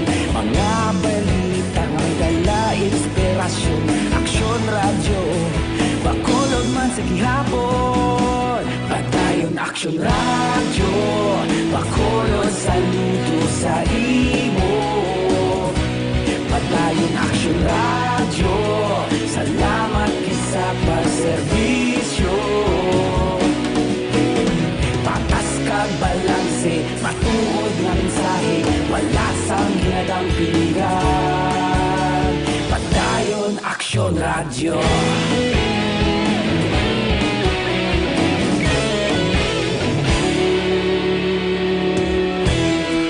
Sa gihapon, Padayon Aksyon Radyo, Bacolod, saludo sa imo. Padayon Aksyon Radyo, salamat gid sa pagserbisyo. Patas kag balanse, matuod nga mensahe, wala sang ginadampigan. Padayon Aksyon Radyo.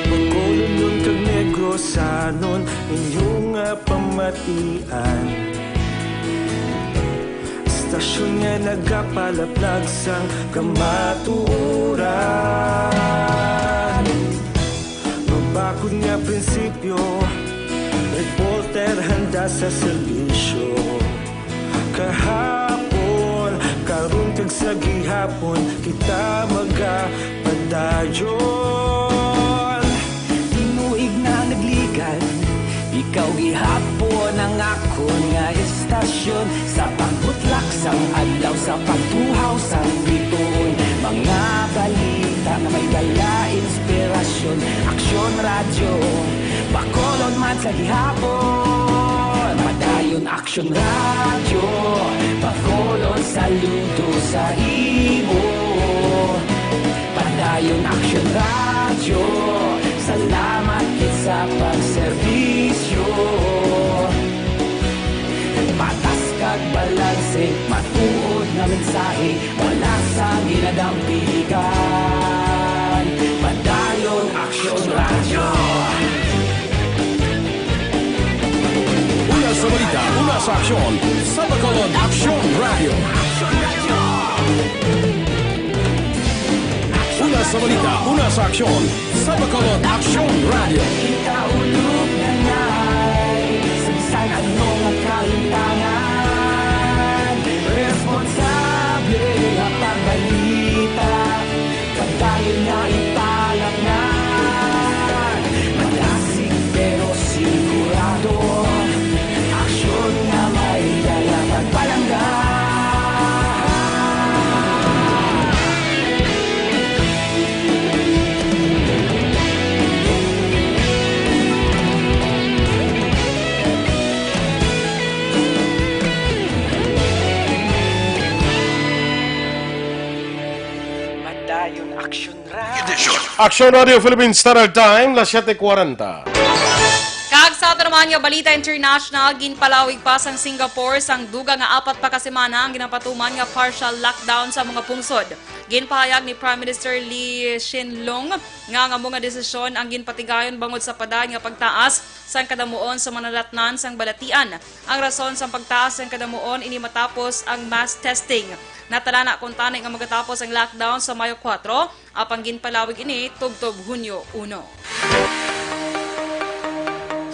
Bacolodnon kag Negrosanon, inyo nga pamatian. Istasyon nga nagapalaplag sang kamatuoran. Mabakod nga prinsipyo, reporter handa sa serbisyo. Kahapon, karon kag sa gihapon, kita magapadayon. Tinuig na nagligad, ikaw gihapon ang akon nga istasyon. Sa pagbutlak sang adlaw, sa pagtuhaw sang bituon, mga balita nga may dala inspirasyon. Aksyon Radyo, Bacolod man sa gihapon. Padayon Aksyon Radyo, Bacolod, saludo sa imo. Padayon Aksyon Radyo, salamat gid sa pagserbisyo. Patas kag balanse, matuod nga mensahe, wala sang ginadampigan. Padayon Aksyon Radyo. Una sa balita, una sa aksyon, sa Bacolod Aksyon Radyo. Una sa balita, una sa aksyon, sa Bacolod Aksyon Radyo. Kita ulog na nay, sa bisan ano nga kalimtangan, responsable nga pagbalita, kadayon nga ipalatnan. Malasig pero sigurado, aksyon nga may dala pagpalangga. Padayon Aksyon Radyo. Aksyon Radyo Philippine Standard Time, las siete cuarenta. Kag sa ato naman nga balita international, ginpalawig pa sang Singapore sang dugang nga apat pa ka semana ang ginapatuman nga partial lockdown sa mga pungsod. Ginpahayag ni Prime Minister Lee Hsien Loong nga ang amo nga desisyon ang ginpatigayon bangod sa padayon nga pagtaas sang kadamuon sa mga nadatnan sang balatian. Ang rason sang pagtaas sang kadamuon ini matapos ang mass testing. Natalana kuntani nga magatapos ang lockdown sa Mayo kuwatro, apang ginpalawig ini tubtob Hunyo uno.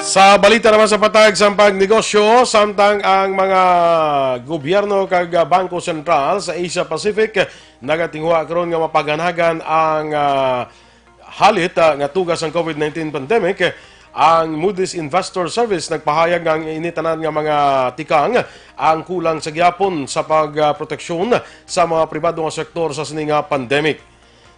Sa balita naman sa patag sang pagnegosyo, samtang ang mga gobyerno kag Bangko Sentral sa Asia Pacific nagatinguha karon nga mapaganagan ang, ah, halit, ah, nga tuga sang COVID nineteen pandemic, ang Moody's Investor Service nagpahayag nga ang ini tanan nga mga tikang ang kulang sa gihapon sa pagproteksyon sa mga pribado nga sektor sa sini nga pandemic.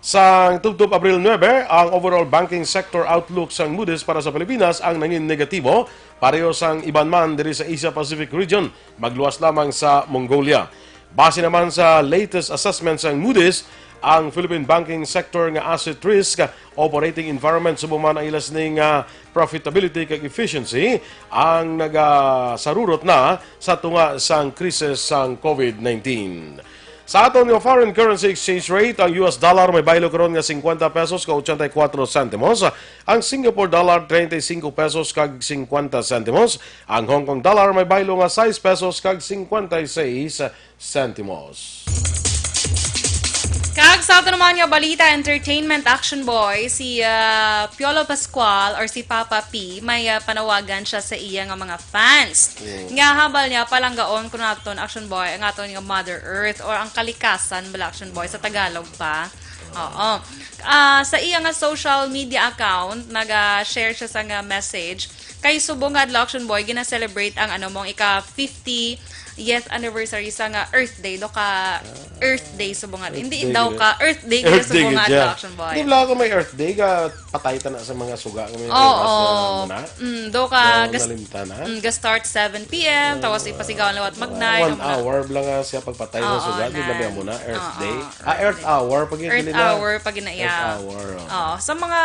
Sang tubtob Abril nuebe, ang overall banking sector outlook sang Moody's para sa Pilipinas ang nangin negatibo, pareho sang iban man diri sa Asia Pacific region, magluwas lamang sa Mongolia. Base naman sa latest assessment sang Moody's, ang Philippine banking sector nga asset risk, operating environment, subong man ang ila sining, ah, profitability kag efficiency ang nagasarurot na sa tunga sang krisis sang COVID nineteen. Sa aton nga foreign currency exchange rate, ang U S dollar may baylo karon nga singkwenta pesos ka ochenta y cuatro sentimos, ang Singapore dollar treinta y cinco pesos kag singkwenta sentimos, ang Hong Kong dollar may baylo nga sais pesos kag singkwenta y seis sentimos. Kag sa ato naman nga balita, entertainment action boy, si, ah, Piolo Pascual or si Papa P, may, ah, panawagan siya sa iya nga mga fans. Mm. Nga habal niya, palanggaon ko naton, action boy, ang aton nga Mother Earth or ang kalikasan bala, action boy, sa Tagalog pa. Oo. Ah, sa iya nga social media account, naga-share siya sa nga message. Kay subong nga adlaw, Action Boy, gina-celebrate ang ano mong ika fiftieth anniversary sa nga Earth Day. Do ka Earth Day subong nga. Hindi daw ka Earth Day, kaya subong nga adlaw, Action Boy. Di ba ako may Earth Day ka patay ta na sa mga suga nga may Oo. Muna? Mm, do ka gas- nalimtan, ha? Mm, ga-start seven p m, tapos ipasigaw ang liwat mag-nine. One hour lang nga siya pagpatay sa suga, di ba mo na Earth Day? Ah, Earth Hour. Pag Earth Hour, pag Earth Hour, oh. Oo, sa mga,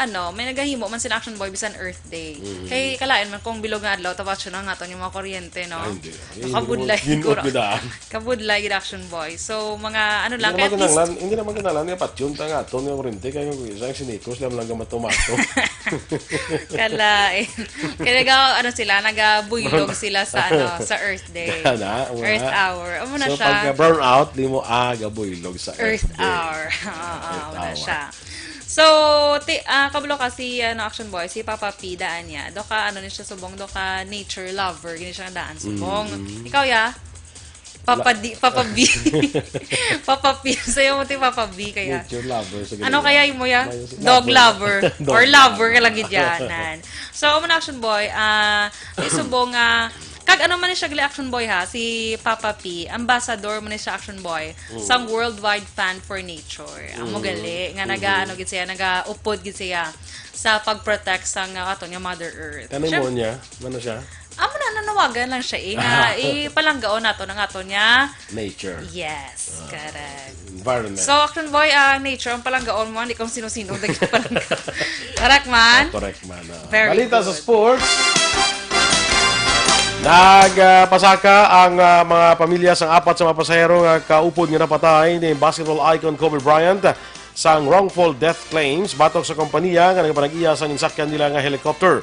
ano, may nagahimo man sila Action Boy, bisan Earth Day. Mm. Kay kalain man kung bilog nga adlaw, tapos yun ang aton yung mga kuryente, no? Ay, hindi. Nakabudlay siguro. Kabudlay gid, Action Boy. So, mga ano lang, kaya at least hindi naman kinahanglan nga patyon ta nga aton nga kuryente, kaya yung isang sinikos lang lang gamato-mato. Kalain. Kaya naga, ano sila, nagabuylog sila sa, ano, sa Earth Day. Earth Hour. Amo na siya. So, pag brown out, di mo, ah, gabuylog sa Earth Day. Earth Hour. Oo, amo na siya. So, ti, ah, kabalo ka si, ano, Action Boy, si Papa P, daan niya. Do ka, ano ni siya subong, do ka nature lover, gini siya daan subong. Mm-hmm. Ikaw, ya? Papa D, Papa B. Papa P, sayo mo ti Papa B kaya. Nature lover sa Ano kaya imo ya? Dog lover. Or lover ka lang gid yanan. So, amo na, Action Boy, ah, isubong nga, kag ano man ni siya gali, Action Boy, ha, si Papa P, ambassador man ni siya, Action Boy, sang Worldwide Fund for Nature. Amo gali nga naga, ano gid siya, nagaupod gid siya sa pag-protect sang, ah, aton nga Mother Earth. Kanay mo niya? Ano siya? Amo na, nanawagan lang siya, eh, nga ipalanggaon nato ang aton nga Nature. Yes, correct. Environment. So, Action Boy, ah, nature ang palanggaon mo, hindi kung sino-sino ang nagpalangga. Correct man? Ah, correct man, ah. Very Balita sa good. Sports. Nagpasaka ang, ah, mga pamilya sang apat sa mga pasahero nga kaupod nga napatay ni basketball icon Kobe Bryant sang wrongful death claims batok sa kompanya nga nagapanag-iya sang ginsakyan nila nga helicopter.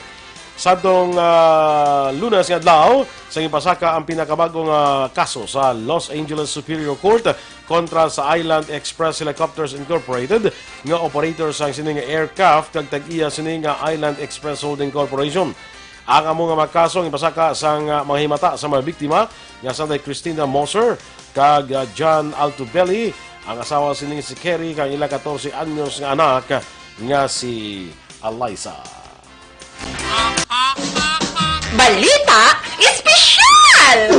Sadtong, ah, Lunes nga adlaw, sa ginpasaka ang pinakabag-o nga kaso sa Los Angeles Superior Court kontra sa Island Express Helicopters Incorporated nga operator sang sini nga aircraft kag tag-iya sini nga Island Express Holding Corporation. Ang amo nga mga kaso ang ginpasaka sang, ah, mga himata sa mga biktima nga sanday Christina Moser kag, ah, John Altobelli, ang asawa sini si Kerry kag ila catorce anyos nga anak nga si Alyssa. Balita Espesyal!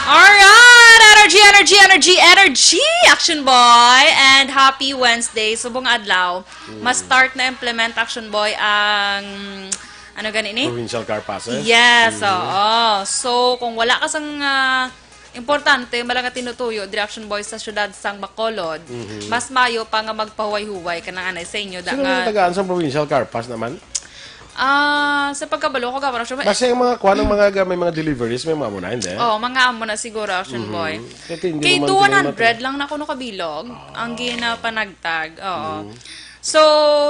Alright! Energy, energy, energy, energy! Action Boy! And happy Wednesday! Subong adlaw, mas start na implement, Action Boy, ang ano gani ni? Provincial car passes? Yes, oo. So, kung wala ka sang, ah, importante, wala nga tinutuyo, diri, Action Boy, sa syudad sang Bacolod, mas maayo pa nga magpahuway-huway ka nang anay sa inyo. Da Sino nga nga tagaan sa provincial car pass naman? Ah, sa pagkabalo ko, Gabra, siya, Basta yung mga kuwan, ang mga ga-, may mga deliveries, may mga muna, hindi? Oo, mga amo na siguro, Action Boy. Kay hindi Kay naman two one hundred lang na kuno kabilog ang ginapanagtag. Oo. So,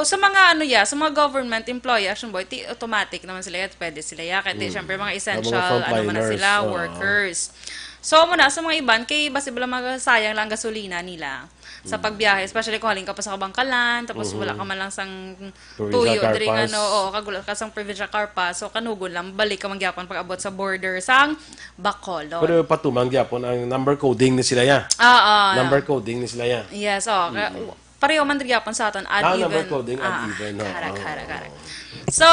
sa mga ano ya, sa mga government employee, Action Boy, ti automatic naman sila ya, pwede sila ya. Kaya ti, syempre, mga Sa mga essential, ano man na frontliners, sila, oo. workers. So, muna, sa mga iban, kay basi bala magasayang lang gasolina nila sa pagbiyahe, especially kung halin ka pa sa Kabangkalan, tapos wala ka man lang sang Provincial tuyo, car diri nga, pass. no, oo, kag wala ka sang provincial car pass, so kanugon lang, balik ka man gyapon pag-abot sa border sang Bacolod. Pero patuman gyapon ang number coding ni sila ya. Oo. Number coding ni sila ya. Yes, oo. Ka- Pareho man diri gyapon sa aton, odd, Ah, number even. coding, odd, Ah, even, no? Correct, Oo. correct, correct. So,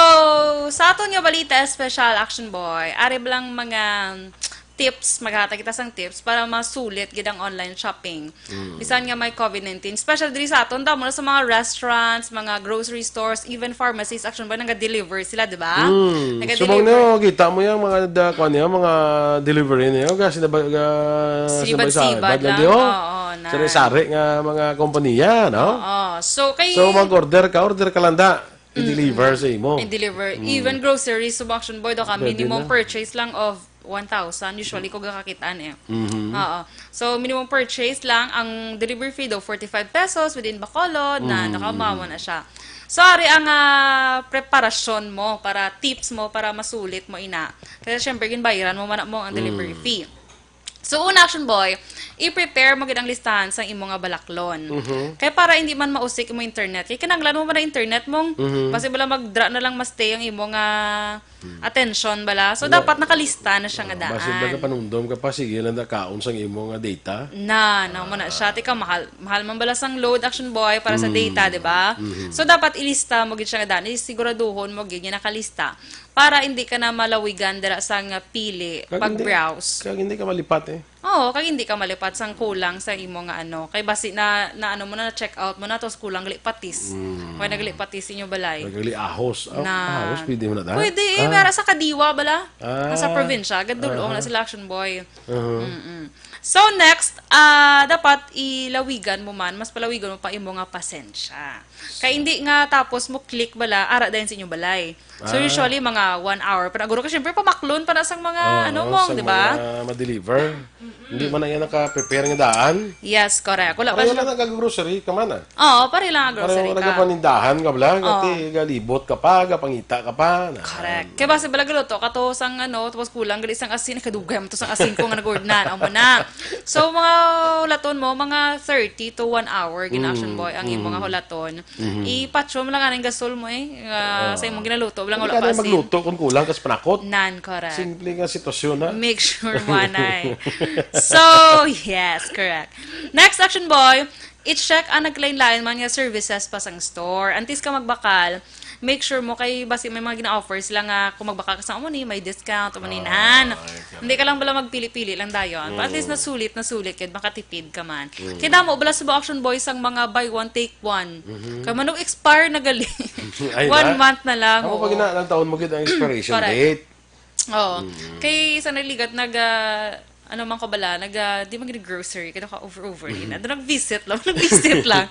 sa aton nga balita, special, Action Boy, ari ba lang mga tips, maghatag kita sang tips para masulit gid ang online shopping. Mm. Bisan nga may covid nineteen, special diri sa aton, damo na sa mga restaurants, mga grocery stores, even pharmacies, Action Boy, naga-deliver sila, di ba? Mm. Naga-deliver. Subong nyo, kita mo yung mga da-, kuwan niya, mga delivery niya, kasi na ba, ga-, Sibad-sibad sibad-sibad lang. lang, di, oh? Oo, na. Sari-sari nga mga kompanya, no? Oo. So, kay So, mag-order ka, order ka lang da. I-deliver sa imo. I-deliver. Mm. Even groceries, sa Action Boy, do ka, Pwede minimum na. purchase lang of one thousand. Usually, ko gakakitaan eh. Mhm. Oo. So, minimum purchase lang, ang delivery fee do, forty-five pesos within Bacolod, na Mm. nakamawa na siya. So, ari ang, ah, preparasyon mo para, tips mo para masulit mo ina. Kasi, syempre, ginbayaran mo man mo ang delivery Mm. fee. So, una, Action Boy, i-prepare mo gid ang listahan sa imo nga balaklon. Mhm. Kay para hindi man mausik imo internet. Kay kinahanglan mo man ang internet mong, Mhm. basi bala magdra na lang ma-stay ang imo nga attention bala. So, dapat nakalista na siya nga daan. Basin ba ka panumdom ka pa, sige lang da kaon sang imo nga data? Na, na mo na siya. Tika, mahal, mahal man bala sang load, Action Boy, para sa data, di ba? So, dapat ilista mo gid siya nga daan. Isiguraduhon mo gid nga nakalista para hindi ka na malawigan dira sang pili pag-browse. Kag hindi ka malipat eh. Oo, kag hindi ka malipat sang kulang sa imo nga ano. Kay basi na, na ano mo na, na-check out mo na, tapos kulang gali patis. Mm. Kaya nagali patis inyo balay. Nagali ahos. Ah, na ahos, pwede mo na ta? Pwede eh, ah, meron sa Kadiwa bala. Ah. Nasa probinsya, gadulong na sila, Action Boy. Uh-huh. Mm-mm. So next, ah, dapat ilawigan mo man, mas palawigan mo pa imo nga pasensya. Kay hindi nga tapos mo click bala, ara dayon sa inyong balay. So, ah, usually, mga one hour pa na. Guro ka, syempre, pamaklon pa na sang mga, oh, ano mo, sang di ba? Mga ma-deliver. Mm-mm. Hindi man na yan naka-prepare nga daan. Yes, correct. Wala pa siya. Pareho lang nag-grocery ka man, ah. Oo, pareho lang ang grocery ka. Pareho nagkapanindahan ka bala, oh, ngati galibot ka pa, gapangita ka pa. Na. Correct. Kaya basi bala galuto ka to sang ano, tapos kulang gali sang asin, kadugay mo to sang asin ko nga nag-order na, amo na. So, mga hulaton mo, mga thirty to one hour, gin-, Action Boy, ang imo nga hulaton. Mhm. Ipatso mo lang anang gasol mo eh. Ah, sa imong ginaluto, wala, wala pa asin. Hindi ka na magluto kung kulang ka sa panakot. Nan, correct. Simple nga sitwasyon, ha? Make sure mo anay. So, yes, correct. Next, Action Boy, i-check ang naglain-lain man nga services pa sang store. Antes ka magbakal, make sure mo kay basi may mga gina-offer sila nga kung magbakal ka sa amo ni, may discount, amo ni nan. Ah, correct. Hindi ka lang bala magpili-pili lang dayon. But at least nasulit, nasulit, kaya makatipid ka man. Mm. Kaya damo bala sa Action Boy sang mga buy one, take one. Mhm. Kay manong expire na gali. Ay, one month na lang, oo. Amo pag ina-, lang taon mo gid ang expiration date. Correct. Oo. Mm. Kay sa naligat, nag, ah, ano man ko bala, nag, ah, di man gid grocery, kaya ka over-over, eh. Mhm. Nag-visit lang, nag-visit lang.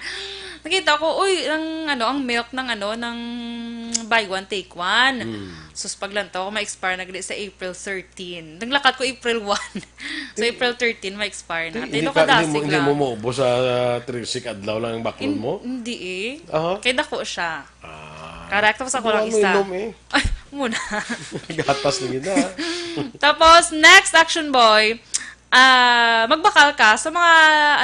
Nakita ko, uy, ang, ano, ang milk ng, ano, ng buy one, take one. Mm. Sus, paglantaw ko, ma-expire na gali sa April thirteen. Naglakat ko April one. So, April thirteen, ma-expire na. Hindi ka, hindi mo, hindi mo maubos sa, ah, three six adlaw lang ang baklon mo? Hindi eh. Aha. Kay dako siya. Ah. Correct, tapos ako lang isa. Inom eh. Ay, muna. Gatas na gid na. Tapos, next, Action Boy, ah, magbakal ka sa mga,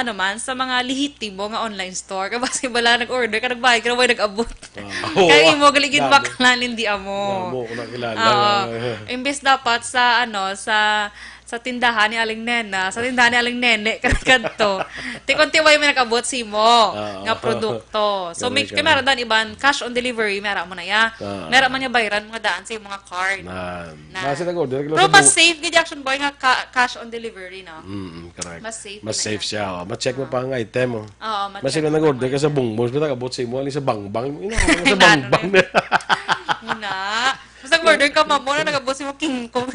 ano man, sa mga lehitimo nga online store. Kay basi bala nag-order ka, nagbayad ka, way nag-abot. Ah. Kay imo, galigid baklan, hindi amo. Amo, ko nakilala. Oo. Imbes dapat sa, ano, sa sa tindahan ni Aling Nena, sa tindahan ni Aling Nene, kadto. Ti kon ti way may nag-abot sa imo nga produkto. So, may, kay meron dan iban, cash on delivery, meron mo na ya. Meron man nga bayran, mga daan sa imo nga card. Nan. Basi nag-order ka lang sa bu- Pero mas safe gid, Action Boy, nga ca-, cash on delivery, no? Mm, correct. Mas safe na siya, oh. Ma-check mo pa ang item, oh. Oo, ma-check mo pa ang item. Basi nag-order ka sa Bungmos, may nag-abot sa imo, aling sa Bangbang. Ina, sa Bangbang na. Muna. Basta murder ka, mamo na nagabot si mo King Kong.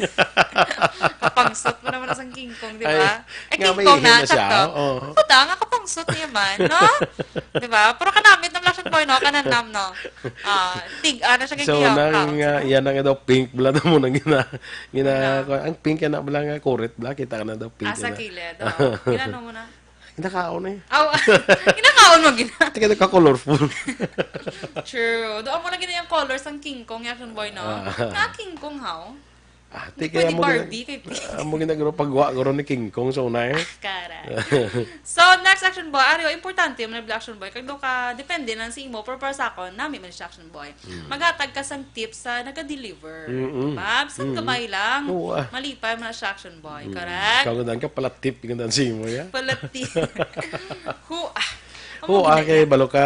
Kapangsot mo naman sang King Kong, di ba? Ay, eh, nga King Kong na, sakto. Oo. Puta, nga kapangsot niya man, no? Di ba? Pero kanamit na lang siya, boy, no? Kananam, no? Ah, tig-a na siya kay King Kong. So, nang, ah, yan na nga daw pink, bala na mo nang gina-, gina-, ang pink yan na, bala nga kurit, bala, kita ka na daw pink. Ah, sa kilid, oh. Ginano mo na. Kinakaon eh. Aw, kinakaon mo gina. Tika nagka-colorful. True. Do amo na gina yung color sang King Kong, Action Boy, no? Ah. Nga King Kong, how? Ah, tika mo gina-, Barbie kay please. Amo ginagro pagwa guro ni King Kong sa una eh. Ah, kara. So, next, Action Boy, ari, importante man ang Action Boy. Kag do ka, depende lang sa imo, pero para sa akon, nami man siya, Action Boy. Mm. Maghatag ka sang tips sa naga-deliver. Mm-mm. Diba? Bisan gamay lang. Oo, ah. Malipay man siya, Action Boy. Mm. Correct? Ikaw, gandaan ka, pala tip, gandaan sa imo, ya? Pala tip. Hu-, ah. Hu-, ah, kay balo ka,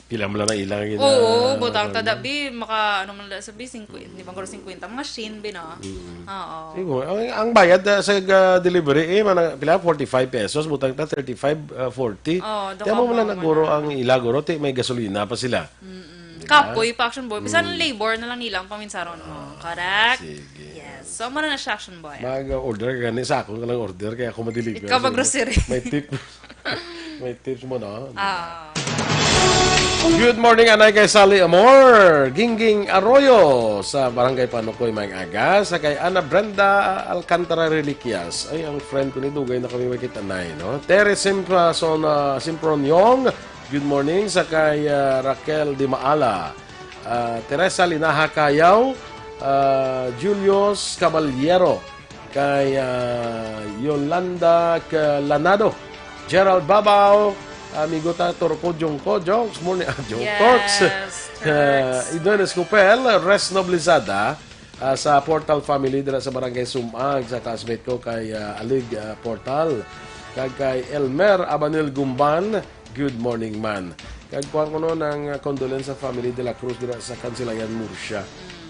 pila mo lang ang ilang gina-, Oo, butang ta, da, bi, maka, ano man lang sabi, singkwenta, di ba, guro singkwenta, mga shin, bi, no? Mm. Oo. Sige, ang, ang bayad, ah, sa, ah, delivery, eh, mana, pila, forty-five pesos, butang ta, thirty-five, ah, forty. Oo, doon. Kaya mo ka lang naguro ang ila, guro, ti, may gasolina pa sila. Mm-mm. Di ba? Kapoy pa, Action Boy. Bisan labor na lang nila ang paminsaron mo. Ah, correct? Sige. Yes. So, amo na na siya, Action Boy. Mag-order ka gani sa akon ka lang order, kaya ako ma-deliver. Ikaw mag-grocery. May tip. May tips mo, no? Ah. Good morning, Anay kay Sally Amor, Gingging Arroyo, sa Barangay Panukoy, Mayang Aga, sa kay Ana Brenda Alcantara Reliquias. Ay, ang friend ko ni, dugay na kami makita, Nay, no? Terry Simpson, ah, Simproniong, good morning, sa kay, ah, Raquel Dimaala, ah, Teresa Linaha Cayaw, ah, Julius Caballero, kay, ah, Yolanda K-, Lanado, Gerald Babao, Amigo ta, Turko Jungko, Jonks, morning, ah, Jung, Turks. Yes, Turks. Ah, Idon Escopel, Res Noblezada, ah, sa Portal family dira sa Barangay Sumag, sa classmate ko kay, ah, Alig, ah, Portal. Kag kay Elmer Abanil Gumban, good morning, man. Kag kuwan ko, no, ng, ah, condolence sa family de la Cruz dira sa Kansilayan, Murcia.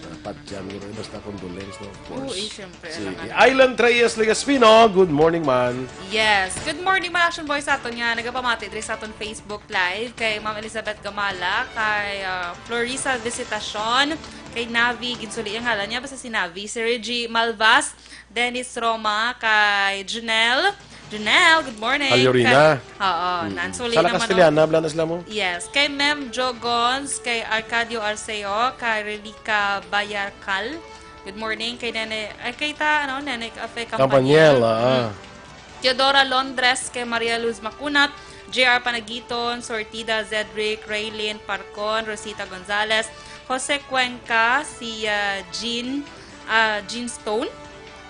Ah, patyan, basta condolence, no, of course. Oo, eh, syempre. Sige. Alangan. Island Reyes Legaspino, good morning, man. Yes. Good morning, man, Action Boy, sa aton nga nagapamati diri sa aton Facebook Live, kay Ma'am Elizabeth Gamala, kay, ah, Florisa Visitacion, kay Navi, ginsuli ang ngalan niya, basta si Navi, si Reggie Malvas, Dennis Roma, kay Junel. Junel, good morning. Alyorina. Kay, oo, mm, nansuli sa La naman, Castellana, oh. Bala na sila mo? Yes. Kay Mem Jogons, kay Arcadio Arceo, kay Relica Bayarcal. Good morning kay Nene, ay, kay ta, ano, Nene Cafe Campaniel. Campaniel, ah. Mm. Teodora Londres, kay Maria Luz Macunat, J R Panagiton, Sortida Zedric, Raylene Parcon, Rosita Gonzalez, Jose Cuenca, si, ah, Jean, ah, Jean Stone,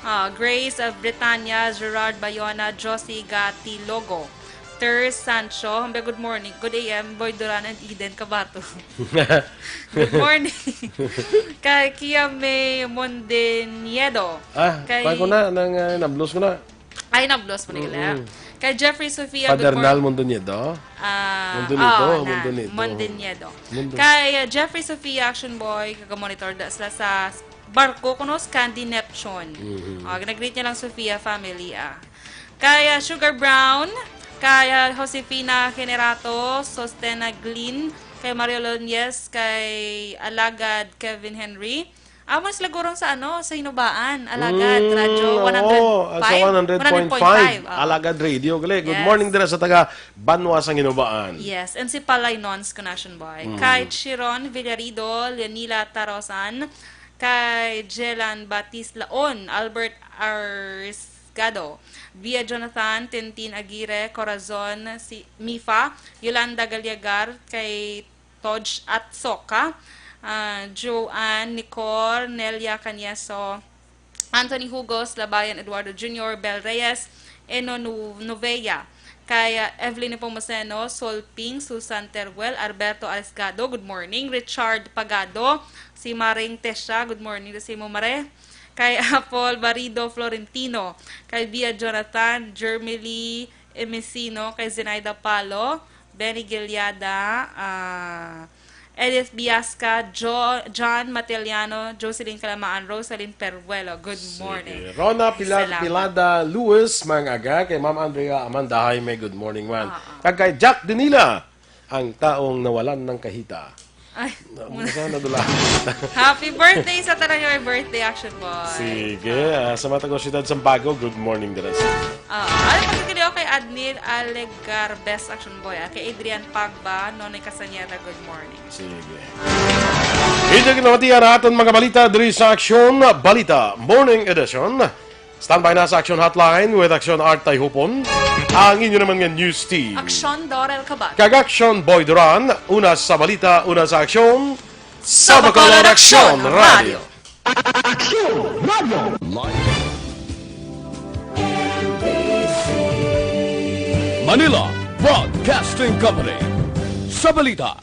ah, Grace, ah, Britannia, Gerard Bayona, Josie Gatilogo, Ter Sancho, hambe, good morning, good A M, Boy Duran and Eden Cabato. Good morning. Kay Kia May Mondeniedo. Ah, kay kuwan ko na, nang, ah, nablos ko na. Ay, nablos mo nila. Mm-mm. Kay Jeffrey Sofia, Father good morning. Nal Mondoniedo? Ah, Mondoniedo, oh, na, Mondoniedo. Mondoniedo. Mondos- Kay, uh, Jeffrey Sofia, Action Boy, kaga-monitor da sila sa s-, barko kuno, Scandi Neptune. Mm-hmm. Ah, nag-greet niya lang Sofia family, ah. Kay, uh, Sugar Brown, kay, uh, Josefina Generato, Sostena Glyn, kay Mario Loñez, kay Alagad Kevin Henry, amo sila gurong sa, ano, sa Hinubaan, Alagad, mm, Radyo oo, ah, sa one hundred point five, one hundred point five, oo. Alagad Radio, gali. Good morning dira sa taga Banwa sang Hinubaan. Yes, and si Palay Nons, Connection Boy. Mm. Kay Chiron Villarido, Leonila Tarosan, kay Jelan Batis Laon, Albert Arisgado, Via Jonathan, Tintin Aguirre, Corazon, si Mifa, Yolanda Galiagar, kay Todge at Soka, ah, Joanne, Nicor, Nelia Cañeso, Anthony Hugos, Labayan Eduardo Junior, Bel Reyes, Eno Nu-, Novea, kay, ah, Evelyn Nepomuceno, Sol Ping, Susan Teruel, Alberto Arisgado, good morning, Richard Pagado, si Maring Tesha, good morning, si mo, Mare, kay Apol Barido Florentino, kay Bia Jonathan, Jermely Emesino, kay Zenaida Palo, Benny Gilyada, ah, Edith Biasca, Jo-, John Mateliano, Jocelyn Calamaan, Rosalyn Peruelo. Good morning. Sige. Rona Pila-, salamat. Pilada Lewis, mga aga, kay Ma'am Andrea Amanda Jaime, good morning, man. Ah, ah. Kag kay Jack Dinila, ang taong nawalan ng kahita. Ay. Na, muna sa nadula. Happy birthday sa tanan nga may birthday, Action Boy. Sige, ah, sa mga taga-Syudad Sambago, good morning dira sa inyo. Ah, ano pagkakilio kay Adnil Alegarbes, Action Boy, ah, kay Adrian Pagba, Nonoy Castañeda, good morning. Sige. Inyo ginamatian ang aton mga balita diri sa Aksyon Balita Morning Edition. Standby na sa Aksyon Hotline with Aksyon Art Tayhupon, ang inyo naman nga news team. Aksyon Dorel Cabal. Kag Aksyon Boy Duran, una sa balita, una sa aksyon, sa Bacolod Aksyon Radio. Aksyon Radio. Live. Manila Broadcasting Company. Sa balita,